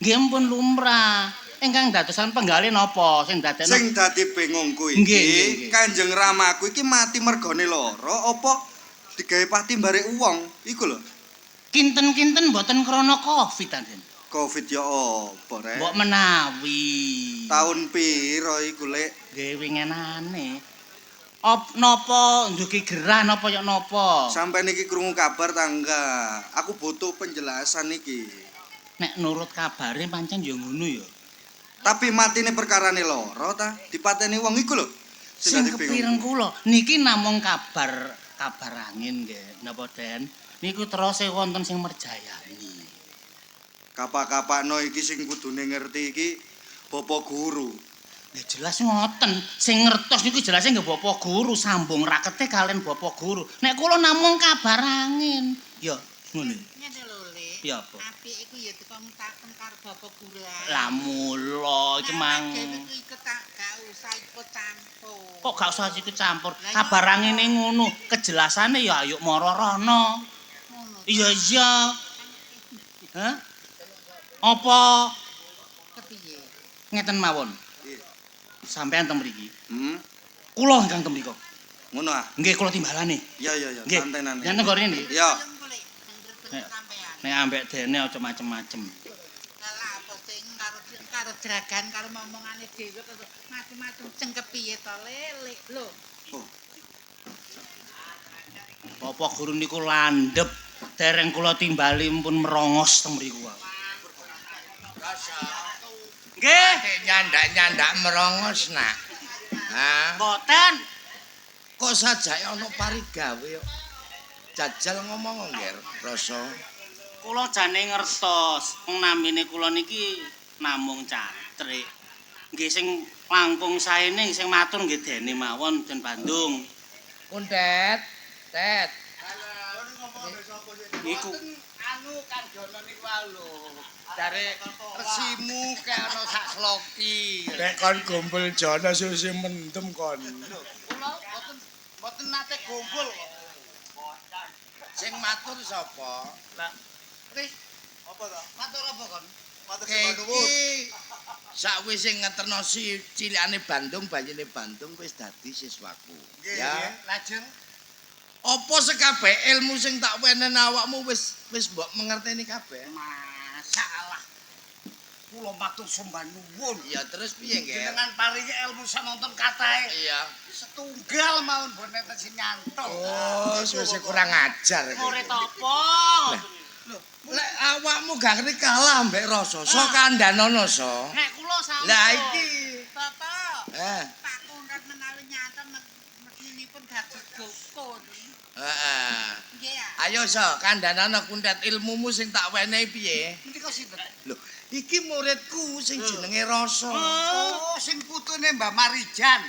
Nggih ampun lumrah. Ingkang dadosan penggalih napa sing dadekno? Sing dadi bingungku iki, Kanjeng Ramaku iki mati mergone lara apa digawe pati barek wong iku lho. Kinten-kinten mboten krana Covid ta, Den? Covid ya apa rek? Mbok menawi. mati. Taun piro iku, Lek? Nggih wingenane. Op napa ndugi gerah napa ya napa? Sampai niki krungu kabar tangga. Aku butuh penjelasan iki. Nek nurut kabare pancen ya ngono ya. Tapi matine perkarane loro ta? Dipateni wong iku lho. Sing dadi bingung. kepireng kula niki namung kabar kabar angin nggih napa Den. Niku terus wonten sing merjayani. Kapak-kapakno iki sing kudune ngerti iki Bapak Guru. Ya jelas ngoten. Sing ngertos niku jelase nggih Bapak Guru, sambung rakete kalian Bapak Guru. Nek kula namung kabar angin. Ya ngono. Ngene lho, Lek. Ya apa? Apik iku ya dikomentaken karo Bapak Guru ae. Lah mula iki mang Dhewe iku ikut gak usah ikut campur. kok gak usah ikut campur. Kabar angine ngono, kejelasane ya ayo mara rono. Ngono. Iya iya. Hah? Apa Kepiye? ngeten mawon? Sampean teng mriki. Hmm. Kula ingkang teng mriku. Ngono ah. Nggih kula timbalane. Iya iya iya, Nggih. santenane. Yen teng rene. Iya. Nek ambek dene aja macem-macem. Lah apa sing karo karo jeragan karo omongane dhewe kok macem-macem ceng kepiye to, Lek? Lho. Bapak guru niku landhep, dereng kula timbali pun merongos teng mriku wae. Nggih, nyandak-nyandak merongos nak. Ha? Mboten. Kok sajake ana parigawe kok. Jajal ngomong ngger rasa. Kula jane ngertos, wong namine kula niki namung cantrik. Nggih sing langkung saene sing matur nggih dene mawon Den Bandung. Kuntet, Tet. Iku anu Kang Jono niku wae lho. Jare resimu kek ana sak sloki. Nek kon gombel Jono susi mendem kon. Kula mboten mboten nate gombol kok. Sing matur sapa? Lah, wis apa to? Matur apa kon? Matur sembah nuwun. Iki sakwise ngeterno si cilikane Bandung, bayine Bandung wis dadi siswaku. Ya. Lajeng Apa sekabeh ilmu sing tak wenehne awakmu wis wis mbok mengerteni kabeh? masalah. Kula matur sembah nuwun. Ya terus piye, Nger? Jenengan paringi ilmu samonten katahe. Iya. Setunggal mawon boten enten sing nyantol. Oh, wis kurang ajar. iki. Murid apa? Lek awakmu gak ngerti kalah mbek rasa, so kandhanono so. Nek kula sampun. Lah iki. Bapak, Eh, Pak Kunrat menawi nyata mestinipun dados dukun. heeh. Nggih ya. Ayo so, kandhanono kuntet ilmumu sing tak wenehi piye? Menika sinten? Lho, iki muridku sing jenenge Rasa. Oh, sing putune Mbah Marijan.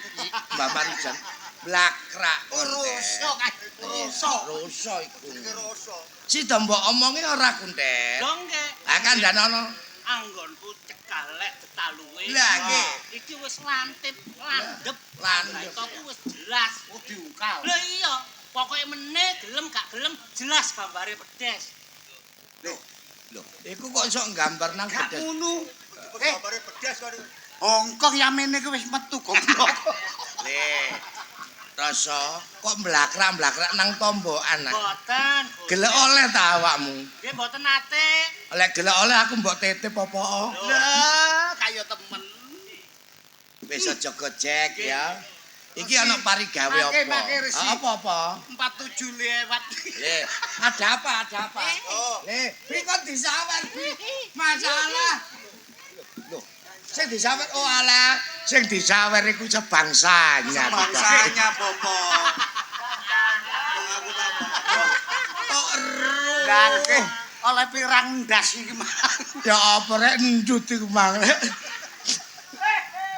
Mbah Marijan. Blakrak. Oh, Rasa kae. Rasa. Rasa iku. Rasa. Sida mbok omongi ora kuntet. Lho nggih. Ah kandhanono. Anggonku cekal lek tetaluwe. Lah, nggih. Iki wis lantip, landhep, Landhep. Aku wis jelas. Oh, diungkal. Lho iya, pokoke meneh gelem gak gelem jelas gambare pedes. Lho, iku kok iso nggambar nang Gak pedes. ngono. Eh, Gambare pedes kok. Hongkong yamene ku wis metu goblok. Le. Rasa kok mlakrak-mlakrak nang tombokan. Nak. Mboten. Gelek oleh ta awakmu? Nggih mboten nate. Lek gelek oleh aku mbok titip apa? Lah, kaya temen. Wis aja gojek ya. Iki ana parigawe Mangke, apa? mangke, Resi. Ah, Apa-apa? 47 lewat. Le, ada apa? Ada apa? Le, bi kok disawer bi. Masalah. Loh, sing disawer oh alah, sing disawer iku sebangsanya. Bangsanya Bapak. Aku tambah. Kok ero. Lah nggih, oleh pirang ndas iki mang. Ya apa rek ndut iku mang rek.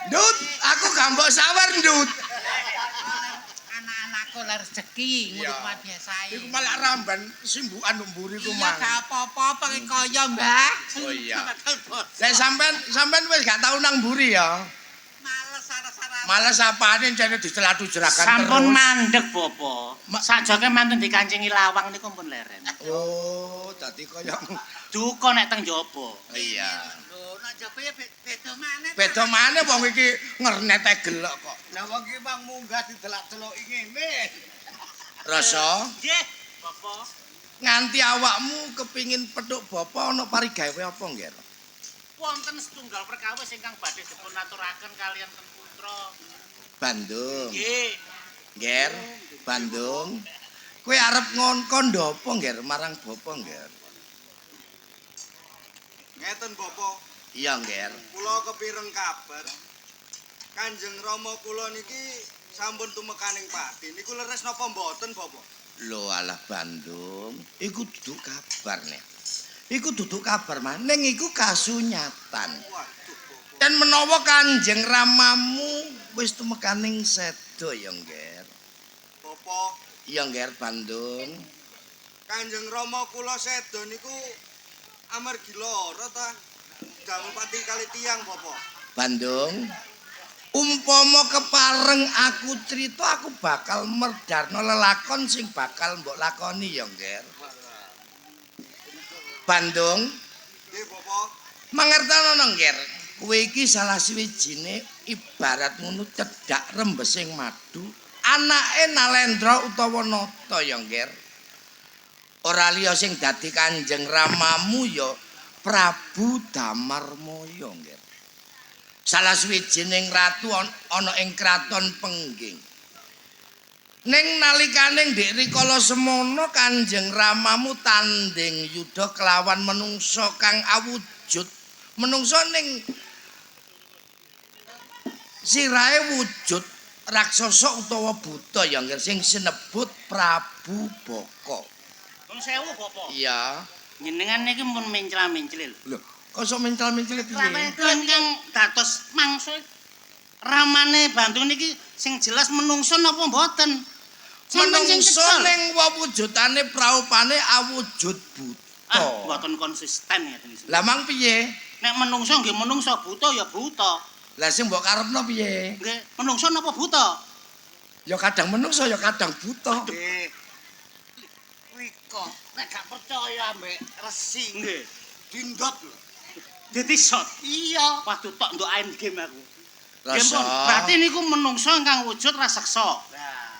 Ndut, aku gak mbok sawer ndut. Anak-anakku lah rezeki Iya. ngono kuwi biasae. Iku malah ramban simbukan mburi ku Iya mang. gak apa-apa pakai kaya, Mbah. Oh iya. Bakal bos. Lek sampean sampean wis gak tau nang mburi ya. Males sara-sara. Males apane jane dicelatu jeragan Sampun terus. mandeg Bapak. Sajoke mantun dikancingi lawang niku pun leren. Oh, dadi kaya Duka nek teng jaba. iya. Lho, nek jaba ya beda maneh. Beda maneh wong iki ngernete gelok kok. Lah wong iki mang munggah didelak-deloki ngene. Rasa Nggih, Bapak. nganti awakmu kepingin petuk bapa ana parigawe apa, Ngger? Wonten setunggal perkawis ingkang badhe dipun aturaken kaliyan ten putra. Bandung. Nggih. Ngger, Bandung. Kowe arep kandha apa, Ngger, marang bapa, Ngger? Ngeten Bapak, Iya, Ngger. kula kepireng kabar. Kanjeng Rama kula niki sampun tumekaning pati. Niku leres napa mboten, Bapak? Lho alah Bandung, iku duduk kabar nek. Iku duduk kabar maning iku kasunyatan. Waduh, Bapak. Dan menawa Kanjeng Ramamu wis tumekaning sedo ya, Ngger. Bapak, Iya, Ngger Bandung. Kanjeng Rama kula sedo niku amargi lara ta? Damel pati kali tiyang, Bapak. Bandung. Umpama kepareng aku crita aku bakal merdarno lelakon sing bakal mbok lakoni ya, Ngger. Bandung, Nggih, Bapak. mangertono Ngger. Kowe iki salah siwijine ibarat ngono cedhak rembesing madu, anake Nalendra utawa Nata ya, Ngger. Ora liya sing dadi Kanjeng Ramamu ya Prabu Damarmaya, Ngger. Salah suwijining ratu ana ing kraton Pengging. Ning nalikane ndek rikala semono Kanjeng Ramamu tanding yuda kelawan menungsa kang awujud menungsa ning sirahe wujud raksasa utawa buta ya Ngger sing sinebut Prabu Baka. Nuwun sewu, Bapak. Iya. Jenengan niki pun mencla-mencli lho. Lho, kok iso mencla-mencli piye? Ingkang dados mangsa ramane Bandung niki sing jelas menungso napa mboten? Menungso ning wujudane praupane awujud buta. Ah, mboten konsisten ya iki. Lah mang piye? Nek menungso nggih menungso, buta ya buta. Lah sing mbok karepno piye? Nggih, menungso napa buta? Ya kadang menungso ya kadang buta. Nggih. Riko, nek gak percaya ambek resi. Nggih. Dindot lho. Dadi shot. Iya. Waduh tok nduk end game aku. Nggih, Rasa. pun. Berarti niku menungso ingkang wujud raseksa.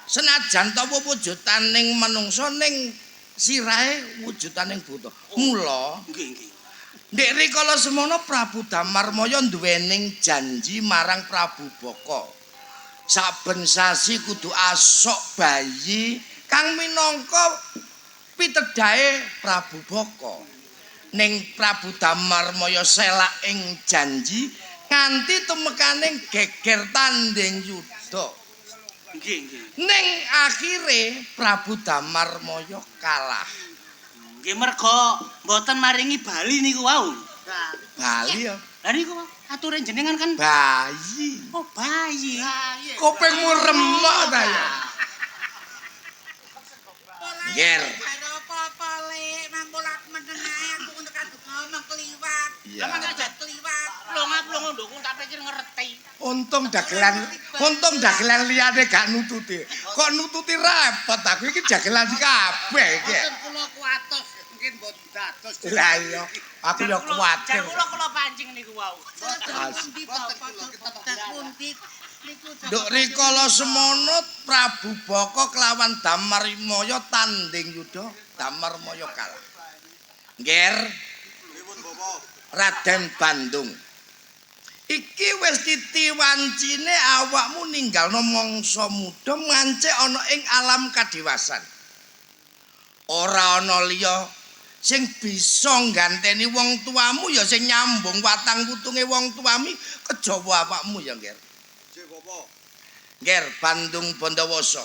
Senajan ta wujudane menungso ning sirahe wujudane buta. Mula nggih nggih. Ndek rikala semono Prabu Damarmaya nduwening janji marang Prabu Baka. Saben sasi kudu asok bayi kang minangka pitedahe Prabu Baka. Ning Prabu Damarmaya selak ing janji nganti tumekaning geger tanding yuda. Nggih nggih. Ning akhire Prabu Damarmaya kalah. Nggih merga mboten maringi bali niku wau. Bali ya. Lah niku ature jenengan kan bayi. Oh, bayi. Kupingmu remok ta ya. Nger. Ora apa-apa lek, mangko lak meneng ae aku ngono kan ngomong kliwat. Iya. Kliwat. Plonga-plongo ndukku tak pikir ngerti. Untung dagelan liyane gak nututi. Kok nututi repot aku iki dagelan kabeh iki. Mboten kula kuatos, mungkin mboten dados. Lah iya, aku ya kuwatir. Jar kula pancing niku wau. Pundi bapak pundi niku. Nduk rikala semono Prabu Baka kelawan Damarmaya tanding yuda, Damarmaya kalah. Ngger. Pripun, Bapak? Raden Bandung. Iki wis titi wancine awakmu ninggalno mangsa muda mancik ana ing alam kadewasan. Ora ana liya sing bisa ngganteni wong tuamu ya sing nyambung watang wutunge wong tuami kejawa awakmu ya, Ngger. Nggih, Bapak. Ngger Bandung Bondowoso.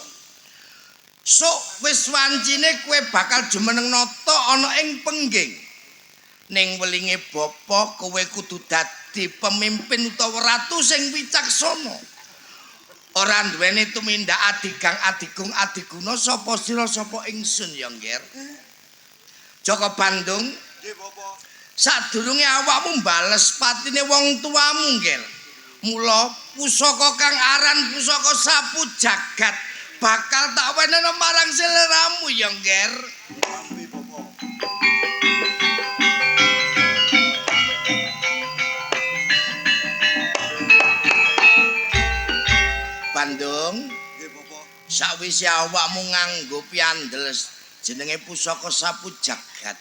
Sok wis wancine kowe bakal jumeneng nata ana ing Pengging. Ning welinge bapa kowe kudu dadi pemimpin utawa ratu sing wicaksana. Ora duweni tumindak adigang adigung adiguna sapa sira sapa ingsun ya, Ngger. Jaka Bandung, Nggih, Bapak. sadurunge awakmu bales patine wong tuamu, Ngger. Mula pusaka kang aran pusaka sapu jagat bakal tak wenehno marang seleramu ya, Ngger. Tampi, Bapak. Bandung, Nggih, Bapak. Sawise awakmu nganggo piandel jenenge pusaka sapu jagat.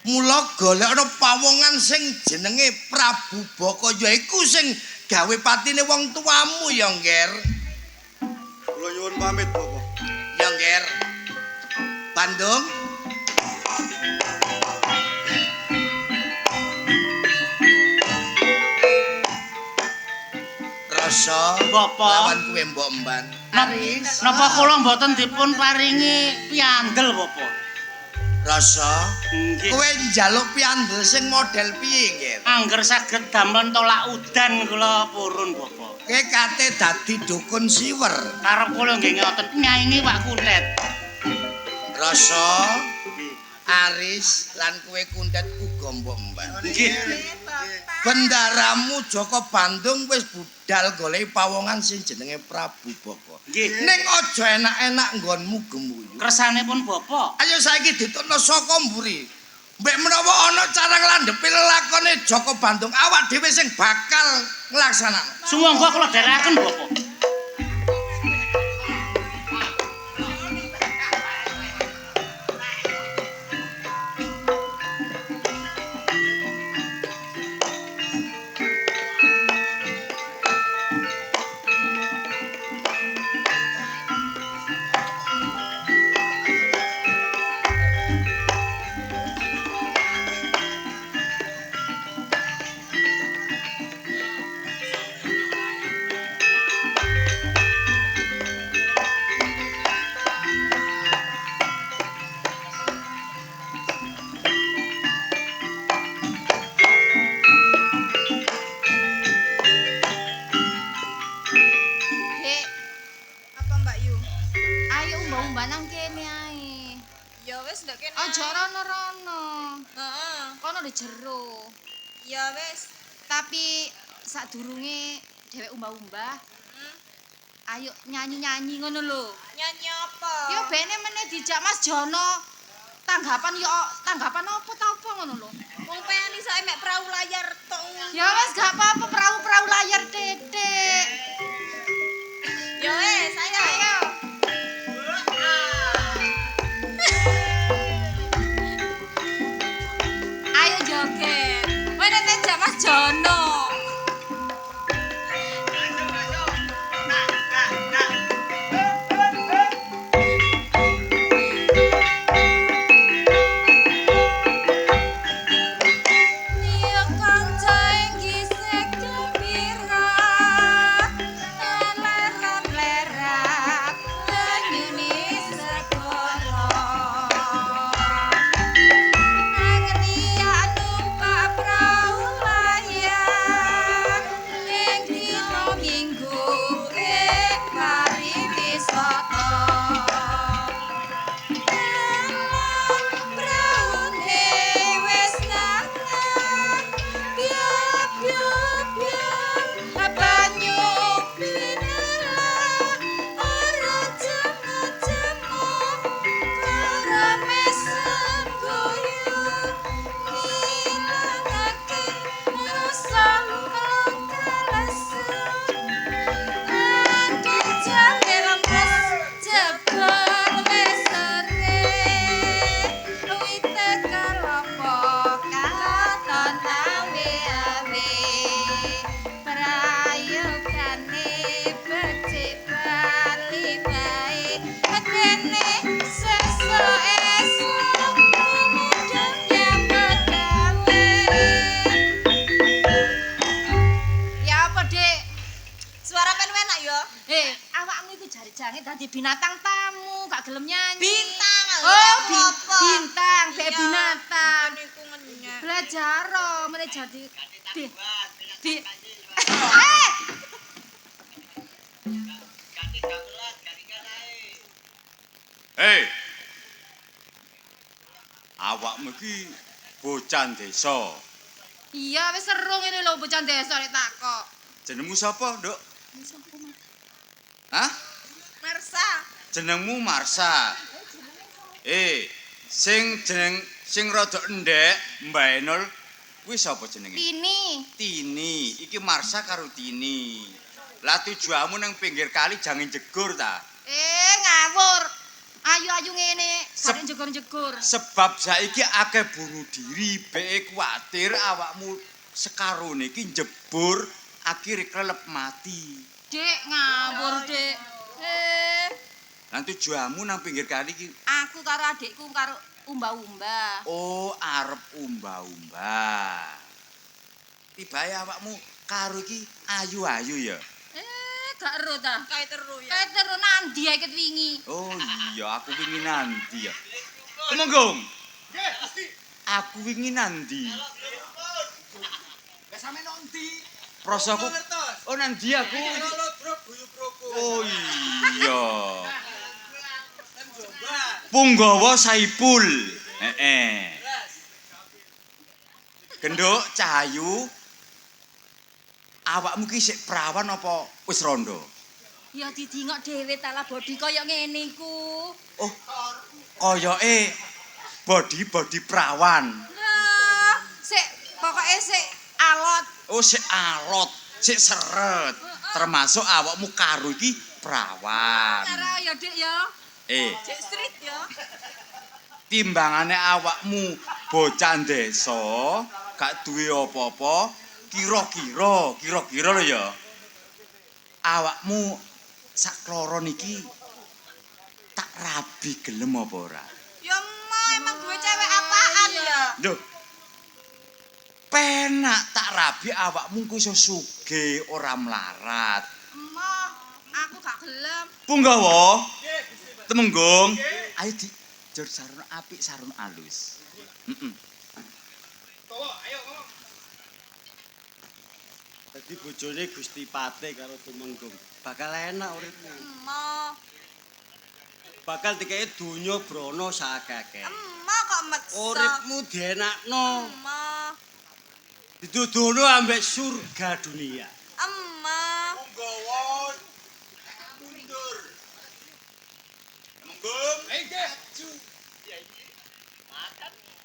Mula golekana pawongan sing jenenge Prabu Baka yaiku sing gawe patine wong tuamu ya, Ngger. Kula nyuwun pamit, Bapak. Ya, Ngger. Bandung. Rasa Bapak. lawan kuwe mbok emban. Aris. Napa kula mboten dipun paringi piandel, Bapak? Rasa Nggih. kowe njaluk piandel sing model piye, Ngger? Angger saged damel tolak udan kula purun, Bapak. Kowe kate dadi dukun siwer. Karep kula nggih ngoten nyaingi Pak Kuntet. Rasa Aris lan kowe Kuntet uga mbok emban. Nggih. Bendaramu Joko Bandung wis budal goleki pawongan sing jenenge Prabu Baka. Nggih. Ning aja enak-enak nggonmu gemuyu. Kersanipun Bapak. Ayo saiki ditutno saka mburi. Mbek menawa ana cara nglandhepi lelakone Joko Bandung, awak dhewe sing bakal nglaksanakno. Sumangga kula dherekaken, Bapak. Dek, Apa Mbak Yu? ayo umbah-umbah nang kene ae. Ya wis ndek kene. Aja rono-rono. Heeh. Kono di jero. Ya wis. Tapi sadurunge dhewek umbah-umbah, ayo nyanyi-nyanyi ngono lho. Nyanyi apa? Ya bene meneh dijak Mas Jono. Tanggapan yo tanggapan apa ta apa ngono lho. Wong pengen iso mek perahu layar tok. Ya wis gak apa-apa perahu-perahu layar titik. Ya wis, ayo. Ayo. Ayo joget. Kowe nek dijak Mas Jono. Iya kanca gisik gembira, lerap-lerap banyune segara. Angriya numpak prau layar ing dina Minggu ing pariwisata. Praune wis lanang, biak biak biak banyu pinelak, ora jemu-jemu, karame semboyu, ngilangake rasa kalesu. Aduh jane lemes jebul wis sore. Wite kelapa katon awe-awe. Prayogane becik bali bae. Kene sesuk esuk tumedhep nyambut gawe. Ya apa, Dik? Suara pen enak ya. Eh, awakmu iku jare-jange dadi binatang tamu, gak gelem nyanyi. Bintang. Oh, apa? bintang, bek Iya. binatang. Niku ngenyek. Belajar oh, meneh jadi di di Eh, Hei. Awakmu iki bocah desa. Iya, wis seru ngene lho bocah desa nek takok. Jenengmu sapa, Nduk? Hah? Marsa. Jenengmu Marsa. Eh, sing jeneng sing rada endhek, Mbak Enol, kuwi sapa jenenge? Tini. Tini. Iki Marsa karo Tini. Lah tujuanmu nang pinggir kali jangan jegur ta? Eh, ngawur. ayu-ayu ngene, gak jegur-jegur. Sebab saiki akeh bunuh diri, beke kuwatir awakmu sekarone iki njebur akhire klelep mati. Dik ngawur, Dik. Lan tujuanmu nang pinggir kali iki? Aku karo adikku karo umba-umba. Oh, arep umba-umba. Tibae awakmu karo iki ayu-ayu ya? Gak ero ta? Kae teru ya. Kae teru nandi ae ket wingi. Oh iya, aku wingi nandi ya. Tumenggung. Nggih, Gusti. Aku wingi nandi. Lah sampe nang ndi? Prosoku. Oh, nandi aku. Oh iya. Punggawa Saipul. Heeh. Genduk Cahayu. Awakmu ki sik prawan apa wis rondo? Ya didingok dhewe ta lah body kaya ngene iku. Oh. Koyoke body-body prawan. Lah, sik pokoke sik alot. Oh, sik alot, sik seret. Termasuk awakmu karo iki prawan. Karo ya, Dik ya. Cek street ya. Timbangane awakmu bocah desa, gak duwe apa-apa, kira-kira, kira-kira lho ya. Awakmu sakloron iki tak rabi gelem apa ora? Ya emoh, emang duwe cewek apaan ya? Lho. Penak tak rabi awakmu ku iso sugih ora melarat. Emoh, aku gak gelem. Punggawa. Temenggung. Ayo di jur sarung apik sarung alus. Heeh. Ayo ngomong. Dadi bojone Gusti Patih karo Tumenggung. Bakal enak uripmu. Emoh. Bakal dikeki donya brana saakeh-akeh. Emoh kok meksa. Uripmu dienakno. Emoh. Didudono ambek surga dunia. Emoh. Punggawa mundur. Temenggung.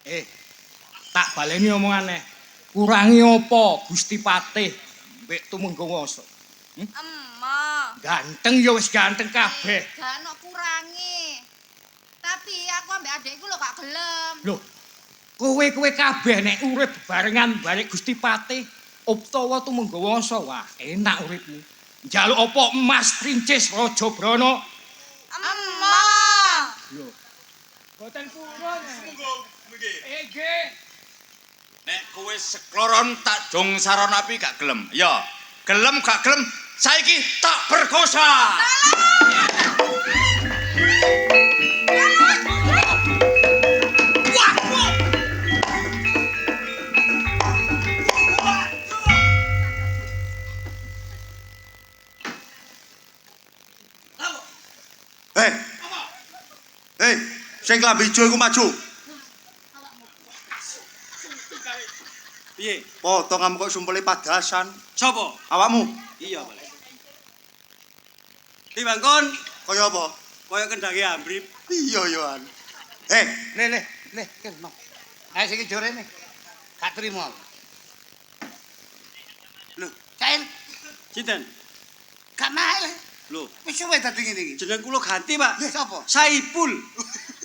Nggih. Tak baleni omongane. Kurangi apa Gusti Patih mbek Tumenggung Wangsa? Emoh. Ganteng ya wis ganteng kabeh. Gak ono kurangi. Tapi aku ambek adikku lho gak gelem. Lho. Kowe-kowe kabeh nek urip bebarengan barek Gusti Patih utawa Tumenggung Wangsa, wah enak uripmu. Njaluk apa emas princis Raja Brana? Emoh. Lho. Boten purun. Tumenggung nggih. Nggih. Nek kowe sekloron tak jong saron api gak gelem. Ya, gelem gak gelem saiki tak perkosa. Hei. Hei, sing klambi ijo iku maju. Piye? Potonganmu kok sumpele padasan. Sopo? Awakmu. Iya, Pak. Timbang kon kaya apa? Kaya kendhange ambrip. Iya ya, An. Hei, le le, kene. Ayo sing ijo rene. Gak trimo. Lho, Cail. Sinten? Gak naik. Lho, wis suwe dadi ngene iki. Jeneng kula ganti, Pak. Sapa? Saipul.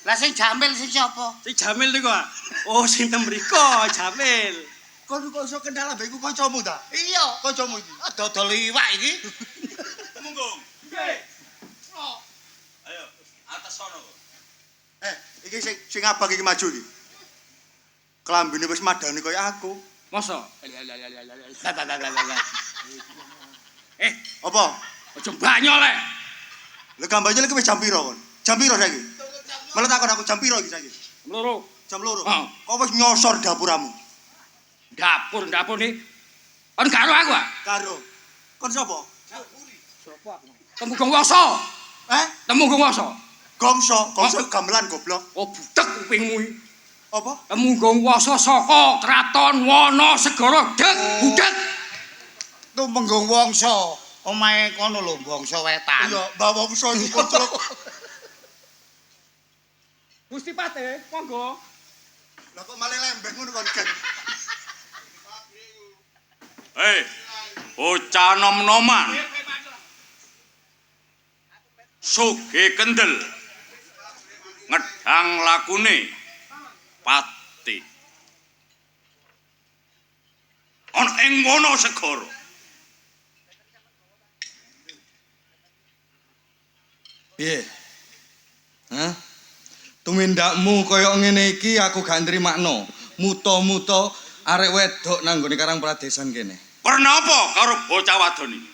Lah sing Jamil sing sapa? Sing Jamil niku, Pak. Oh, sing ten mriko Jamil. Kon kok iso kendal ambek iku kancamu ta? Iya, kancamu iki. Dodol iwak iki. Tumenggung. Nggih. Ayo, atas sono. Iki sing abang iki maju iki. Klambine wis madani kaya aku. Masa? Apa? Aja banyol le. Lha gambane iki wis jam piro kon? Jam piro saiki? Malah takon aku jam piro iki saiki? Jam 2. Jam 2. Kok wis nyosor dapuramu? Dapur nih. Kon karo aku ah? Karo. Kon sapa? Sapa aku? Temenggung Wangsa. Temenggung Wangsa. Gongso, gongso gamelan goblok. Oh, budek kupingmu iki. Apa? Temenggung Wangsa saka Kraton Wanasegara. Dek, budek. Tumenggung Wangsa. Omahe kono lho, Wangsa Wetan. Iya, Mbah Wangsa iku koclok. Gusti Patih, monggo. Lah kok malah lembek ngono kon, Gen. Hei, bocah nom-noman. Sugih kendel. Ngedang lakune pati. Ana ing wana segara. Piye? Hah? Tumindakmu kaya ngene iki aku gak nrimakno. Muta-muta arek wedok nang nggone Karang Pradesan kene. Pernapa karo bocah wadon iki?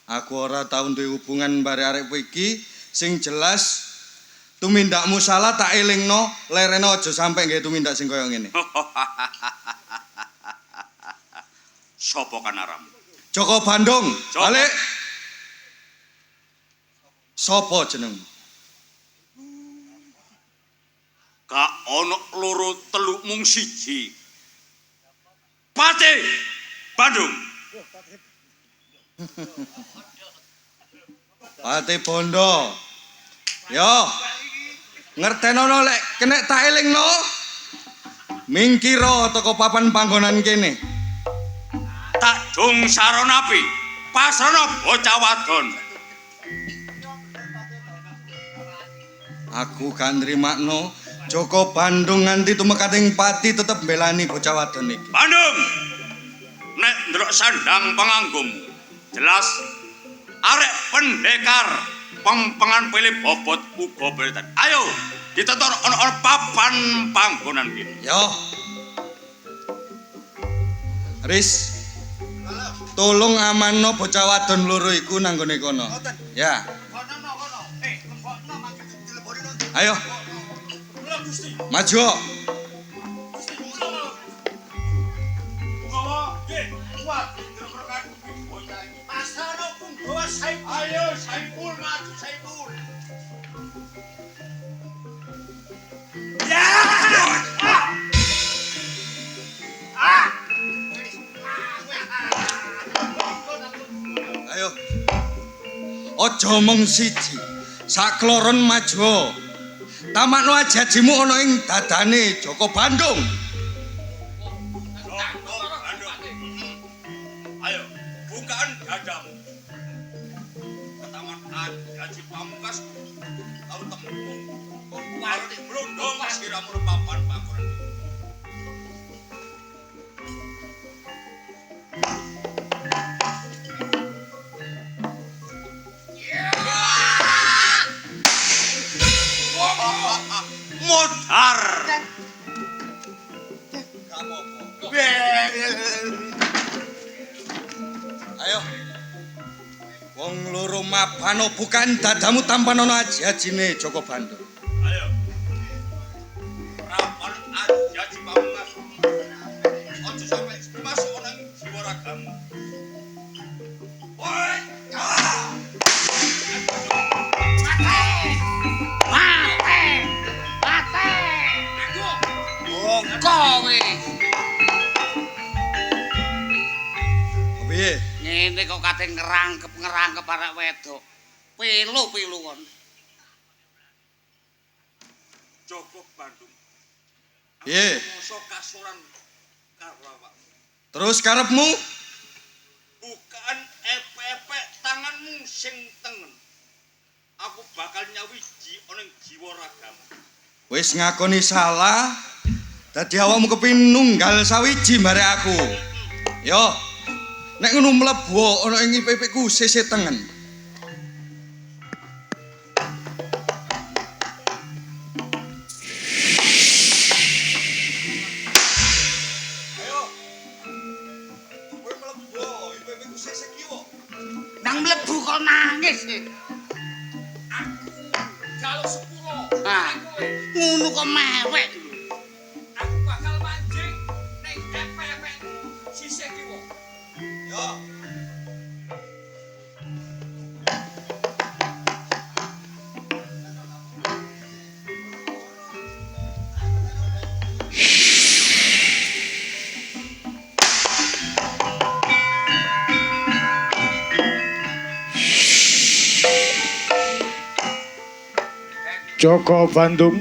Aku ora tau duwe hubungan bare arek iki, sing jelas tumindakmu salah tak elingno, lereno aja sampe nggawe tumindak sing kaya ngene. Sopo kanaramu? Joko Bandung, Joko. Balik. Sopo jenengmu? Gak ana loro telu mung siji. Pati Bandung. Pati Bondo. Yo. Ngertenono lek kenek tak elingno. Mingkira teko papan panggonan kene. Tak dung saronapi. Pasrana bocah wadon. Aku gak nrimakno Joko Bandung nganti tumekating pati tetep mbelani bocah wadon iki. Bandung. Nek ndelok sandang panganggomu, jelas arek pendekar pempengan pilih bobot uga beletan. Ayo, ditetor ana-ana papan panggonan kene. Yo. Riz. Tolong amanno bocah wadon loro iku nang nggone kono. Ya. Ayo. Maju. Ayo Saipul maju Saipul. Ayo. Aja mung siji. Sakloron maju. Tamakno ajajimu ana ing dadane Joko Bandung. Joko Bandung. Ayo, bukaan dadamu. Ketaman aji pamungkas karo tembung. Pati blondong siramu papan panggonan. Modar. Ayo. Wong loro mabano bukan dadamu tanpa nono aji-ajine Joko Bandung. Ayo. Rapan aji pamungkas. Aja sampe masuk ana ing jiwa ragamu. Woi. Mate! Mate! Bongko kowe. Piye? Ngene kok kate ngerangkep-ngerangkep arek wedok. Pilu-pilu kon. Joko Bandung. Piye? Mosok kasuran karo awakmu. Terus karepmu? Bukaan epek-epek tanganmu sing tengen. Aku bakal nyawiji ana ing jiwa ragamu. Wis ngakoni salah. Dadi awakmu kepengin nunggal sawiji bare aku. Yo. Nek ngono mlebu ana ing ipik-ipikku sisih tengen. Ayo. Kowe mlebu ipik-ipikku sisih kiwa. Nang mlebu kok nangis. Jaluk sepuro. Ah, ngono kok mewek. Aku bakal mancing ning epek-epekmu sisih kiwa. Yo. Joko Bandung,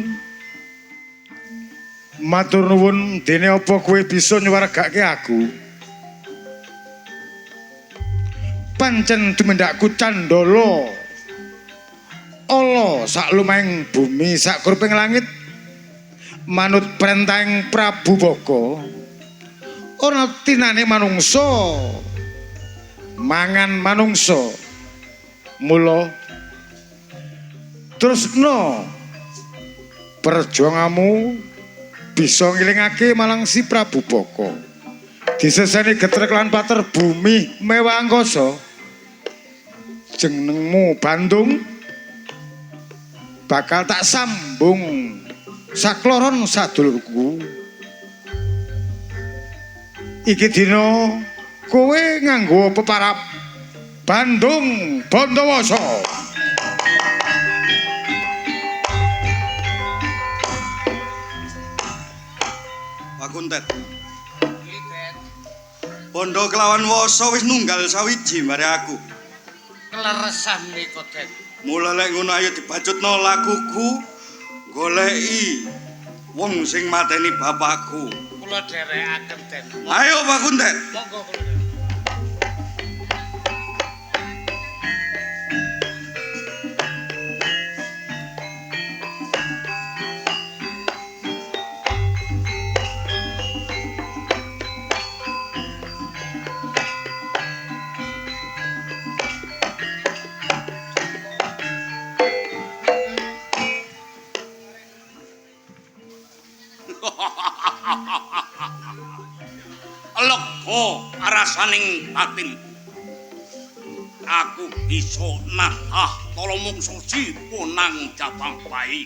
matur nuwun dene apa kowe bisa nyuwargake aku? Pancen tumindakku candala. ala saklumahing bumi sakruping langit manut perintahing Prabu Baka. Ana tinane manungsa mangan manungsa. Mula tresna perjuanganmu bisa ngilingake marang si Prabu Baka. Diseseni getrek lan pater bumi mewah angkasa. Jenengmu Bandung bakal tak sambung sakloron sadulurku. Iki dina kowe nganggo peparap Bandung Bondowoso. Pak Kuntet. Bondo kelawan woso wis nunggal sawiji mare aku. Kleresan niku, Den. Mula lek ngono ayo dibacutno lakuku goleki wong sing mateni bapakku. Kula dherekaken, Den. Ayo Pak Kuntet. Monggo kula. Lega rasaning batin. Aku bisa nahah tala mungsa sipunang jabang bayi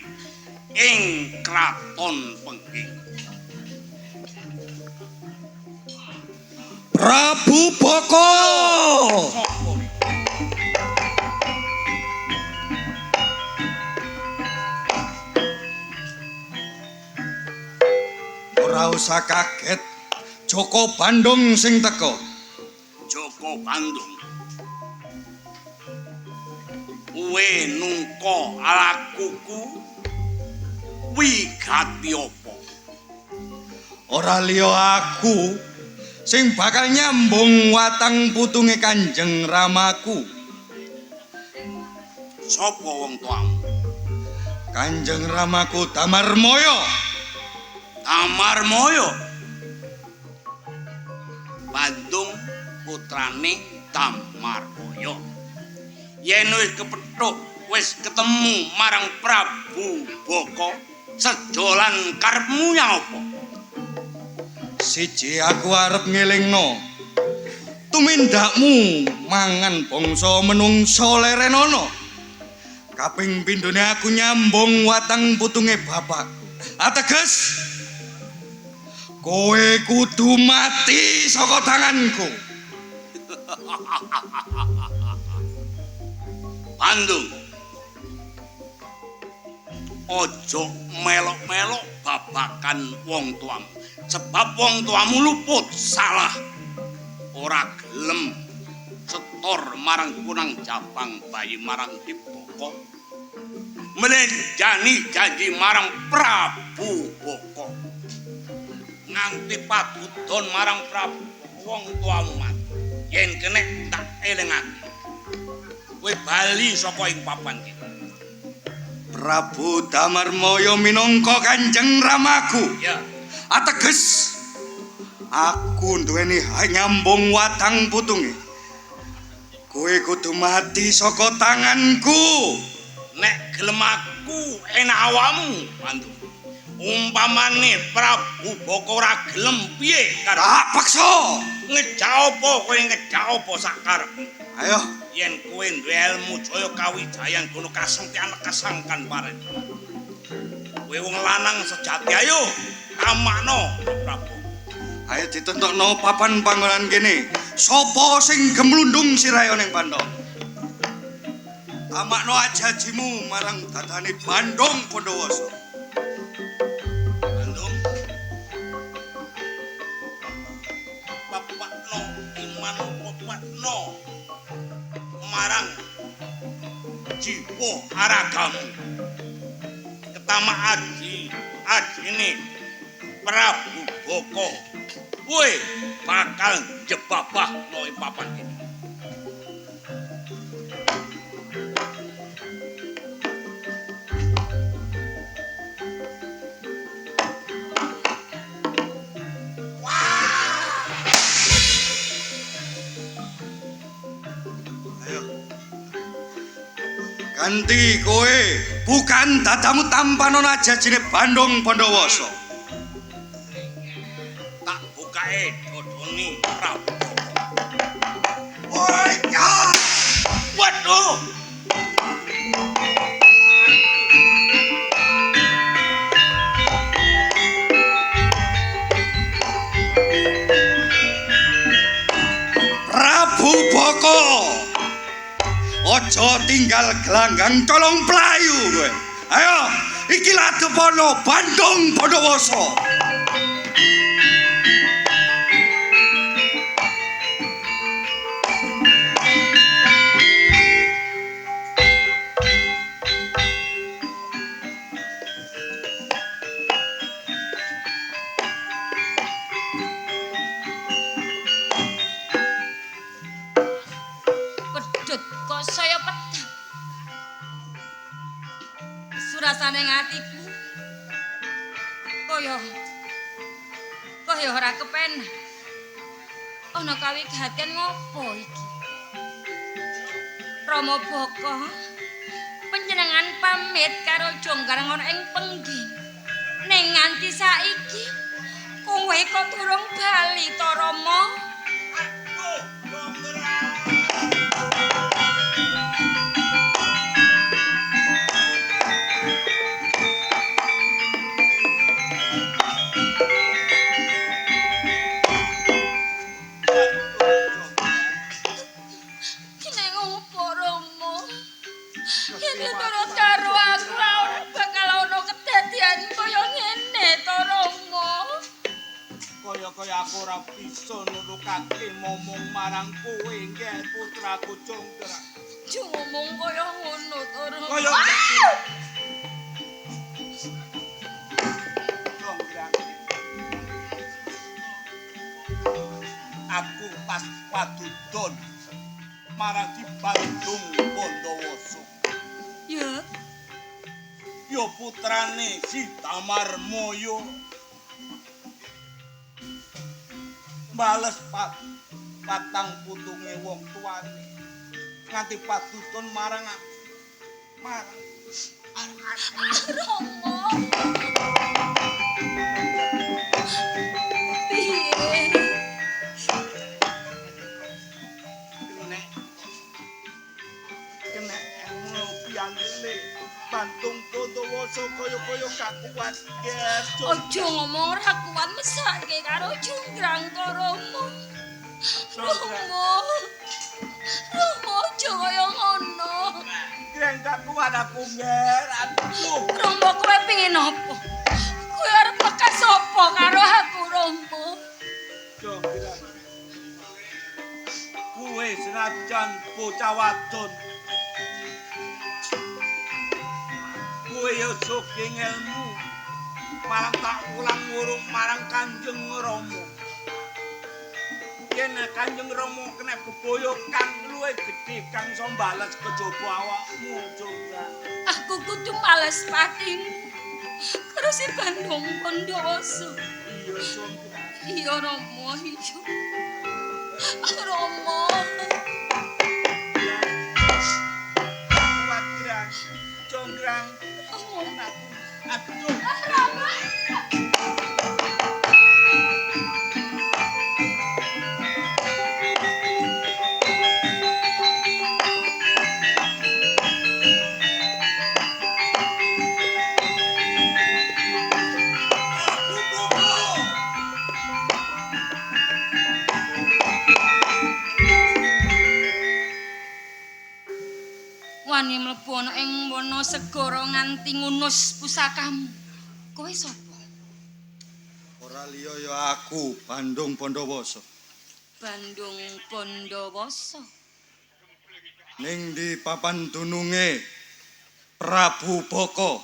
ing kraton Pengging. Prabu Baka. Ora usah kaget, Joko Bandung sing teko. Joko Bandung. Kowe nungka lakuku wigati apa? Ora liya aku sing bakal nyambung watang putunge Kanjeng Ramaku. Sapa wong tuamu? Kanjeng Ramaku Damarmoyo. Damarmoyo. Bandung putrane Damarmoyo. Yen wis kepethuk, wis ketemu marang Prabu Baka, sejolan karepmu ya apa? Siji aku arep ngelingno tumindakmu mangan bangsa menungsa lerenono. Kaping pindhone aku nyambung watang putunge bapakku. Ateges kowe kudu mati saka tanganku. Bandung, ojo melok-melok babakan wong tuamu, sebab wong tuamu luput salah, ora gelem setor marang punang jabang bayi marang Dibaka, mlenjani janji marang Prabu Baka, nganti padudon marang Prabu wong tuamu mati. Yen kenek tak elingake. Kowe bali saka ing papan iki. Prabu Damarmoyo minangka Kanjeng Ramaku. Ya. Ateges aku duweni hak nyambung watang putunge. Kowe kudu mati saka tanganku. Nek gelem aku enak awakmu, Bandung. Umpamane Prabu Baka ora gelem piye karo tak paksa. Ngejak apa kowe, ngejak apa sak karepmu? Ayo. Yen kowe duwe ilmu jaya kawijayan kono kasengtian kasangkan paren. Kowe wong lanang sejati, ayo tamakno Prabu. Ayo ditentokno papan panggonan kene. Sapa sing gemlundung sirahe ning Pandhawa? Tamakno aji-ajimu marang dadane Bandung Bondowoso. Bandung. Bapakno iman bapakno marang jiwa aragamu. Ketama aji ajine Prabu Baka. Kowe bakal njebabah no ing papan iki. Ayo. Ganti kowe, bukan dadamu tampanono ajajine Bandung Bondowoso. Tak bukae dodone Prabu. Woi, ya. Waduh. Prabu Boko. Aja tinggal gelanggang colong playu kowe. Ayo, iki ladepana Bandung Bondowoso. Pedhot kok saya petang. Surasane atiku kaya kaya ora kepenak. Ana kawigaten ngopo iki? Rama Boko, panjenengan pamit karo Jonggrang ana ing Pengging. Ning nganti saiki kowe kok durung bali to, Rama? Kene ngopo, Rama? Yen turut karo aku ora bakal ana kedadian kaya ngene to, Rama. Kaya-kaya aku ora bisa nurukake momong marang kowe nggih putraku Jonggrang. Aja ngomong kaya ngono to, Rama. Kaya Jonggrang. Aku pas padudon marang di Bandung Bondowoso. Ya, Ya putrane si Tamarmoyo. Bales patang putunge wong tuane. Nganti padudon marang marang Rama. Piye? Nek kena ngono piyantile Bandung Bondowoso kaya-kaya gak kuat ger. Aja ngomong ora kuat mesake karo Jonggrang to, Rama. Rama. Rama aja kaya ngono. Greng gak kuat aku ger. Aduh. Rama kowe pengin apa? Kowe arep bekas apa karo aku, Rama? Jonggrang. Kuwe senajan bocah wadon. Kuwe yo sugih ngelmu. Marang tak ulang wurung marang Kanjeng Rama. Yen Kanjeng Rama kena bebaya kang luwih gedhe kang iso mbales kejaba awakmu, Jonggrang. Aku kudu males patimu. Karo si Bandung Bondowoso. Iya, Jonggrang. Iya, Rama, iya. Rama. Kuat grang. Jonggrang. Aduh. Rama. Wani mlebu ana ing wana segara nganti ngunus pusakamu. Kowe sapa? Ora liya ya aku, Bandung Bondowoso. Bandung Bondowoso. Ning di papan dununge Prabu Boko.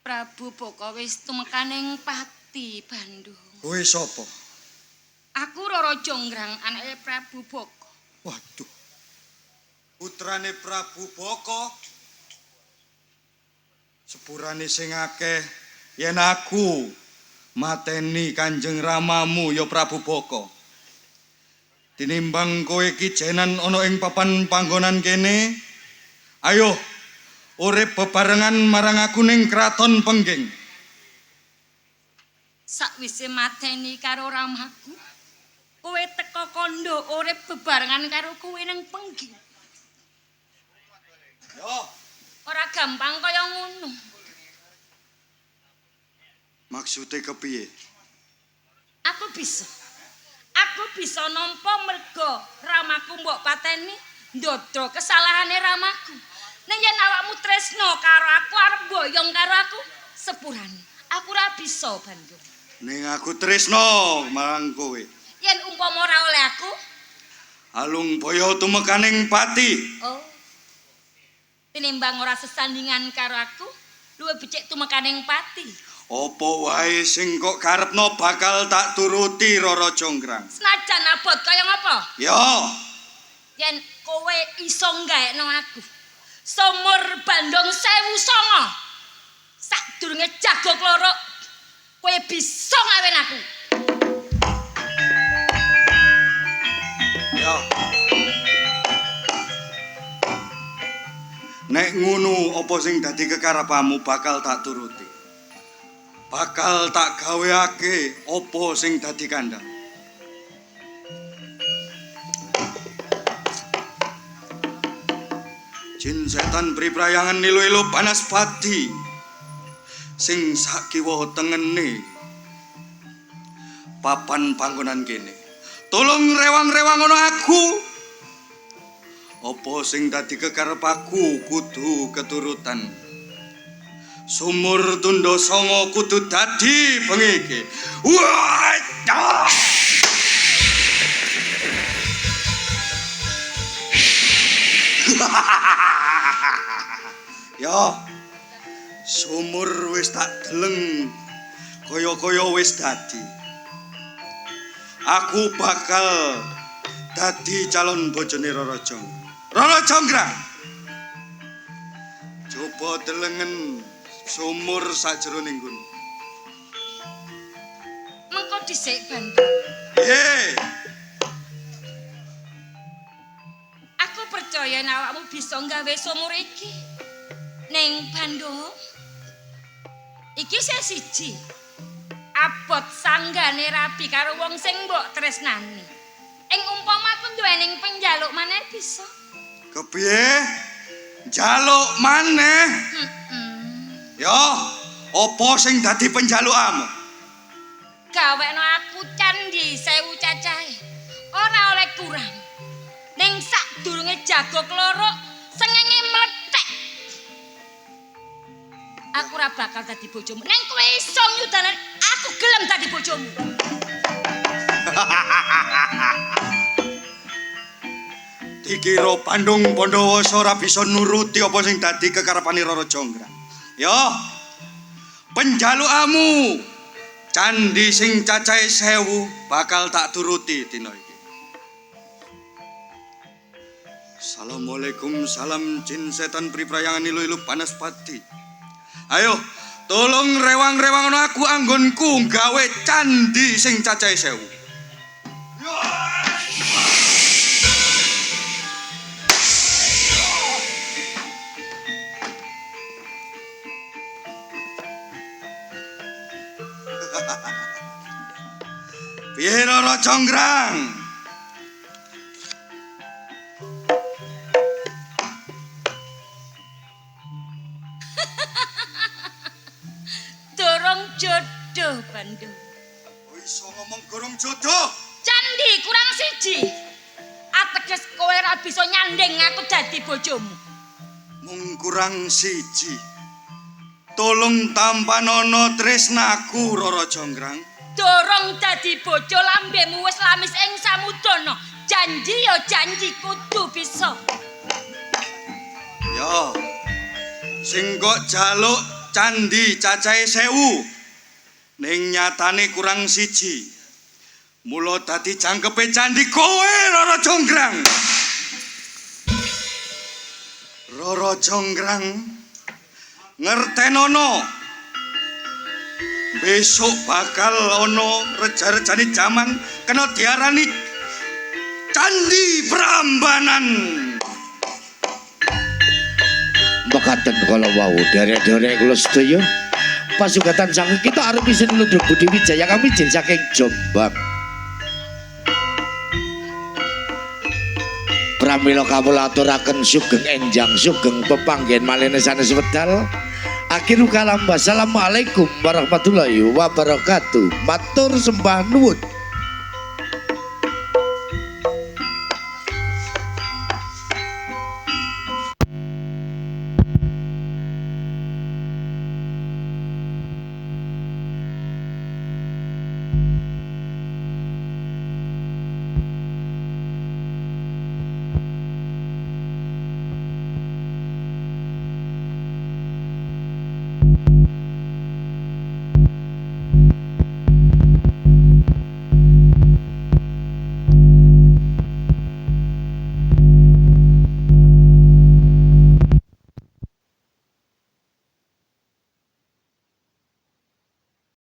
Prabu Boko wis tumekaning pati Bandung. Kowe sapa? Aku Roro Jonggrang anake Prabu Boko. Waduh. Putrane Prabu Boko. Sepurane sing akeh yen aku mateni Kanjeng Ramamu ya Prabu Boko. Tinimbang kowe iki jenan ana ing papan panggonan kene, ayo urip bebarengan marang aku ning kraton Pengging. Sakwise mateni karo ramaku, kowe teka kandha urip bebarengan karo kowe ning Pengging. Yo, ora gampang kaya ngono. Maksude kepiye? Aku bisa. Aku bisa nampa merga ramaku mbok pateni ndodro kesalahane ramaku. Ning yen awakmu tresno karo aku arep boyong karo aku, sepurane. Aku ora bisa, Bandung. Ning aku tresno marang kowe. Yen umpama ora oleh aku, alung boyo tumekaning pati. Oh. Tinimbang ora sesandingan karo aku, luwih becik tumekaning pati. Apa wae sing kok karepno bakal tak turuti Roro Jonggrang. Senajan abot kaya ngapa? Yo. Yen kowe iso nggaekno aku sumur Bandung 1009. Sadurunge jago klorok, kowe bisa ngawin aku. Yo. Nek ngono apa sing dadi kekarepanmu bakal tak turuti. Bakal tak gaweake apa sing dadi kandhang. Jin setan priprayangan nilu-ilu banaspati sing sakiwa tengene papan panggonan kene. Tolong rewang-rewang ana aku. Apa sing dadi kekarepku kudu keturutan. Sumur Tundha Sanga kudu dadi bengi iki. Wah! Yo. Sumur wis tak deleng kaya-kaya wis dadi. Aku bakal dadi calon bojone Roro Jonggrang. Roro Jonggrang. Coba delengen sumur sajroning gunung. Mengko dhisik, Bandung. Piye? Aku percaya nek awakmu bisa nggawe sumur iki. Ning Bandung iki sih siji. Abot sanggane rabi karo wong sing mbok tresnani. Ing umpama aku duwening penjaluk maneh bisa. Kepiye? Njaluk maneh? Yo, apa sing dadi penjalukamu? Gawekno aku candhi 1000 cacahe. Ora oleh kurang. Ning sadurunge jago klorok sengenge mlethek. Aku ora bakal dadi bojomu. Ning kowe iso nyudanan aku gelem dadi bojomu. Dikira Bandung Pandawasa ora bisa nuruti apa sing dadi kekarepane Roro Jonggrang. Yo, penjalukamu candhi sing cacahe 1000 bakal tak turuti dina iki. Assalamualaikum, salam jin setan priprayangan ilu-ilu banaspati. Ayo, tolong rewang-rewang aku anggonku gawe candhi sing cacahe 1000. Piye Roro Jonggrang? Dorong jodoh, Bandung. Oh, iso ngomong gorong jodoh. Candhi kurang siji. Ateges kowe ora bisa nyanding aku dadi bojomu. Mung kurang siji. Tolong tampanono tresnaku Roro Jonggrang. Dorong dadi bojo lambemu wis lamis ing samudana. Janji ya janji kudu bisa. Yo. Sing kok jaluk candhi cacahe 1000. Ning nyatane kurang siji. Mula dadi jangkepe candhi kowe Roro Jonggrang. Roro Jonggrang ngertenono. Besok bakal ana reja-rejane jaman kena diarani Candi Prambanan. Mekaten kala wau derek-derek kula sedaya pasugatan saking kita arep isin Ludruk Budi Wijaya kami jin saking Jombang. Pramila kawula aturaken sugeng enjang sugeng pepanggen malih sanes wedal. Akhirul kalam, wassalamualaikum warahmatullahi wabarakatuh. Matur sembah nuwun.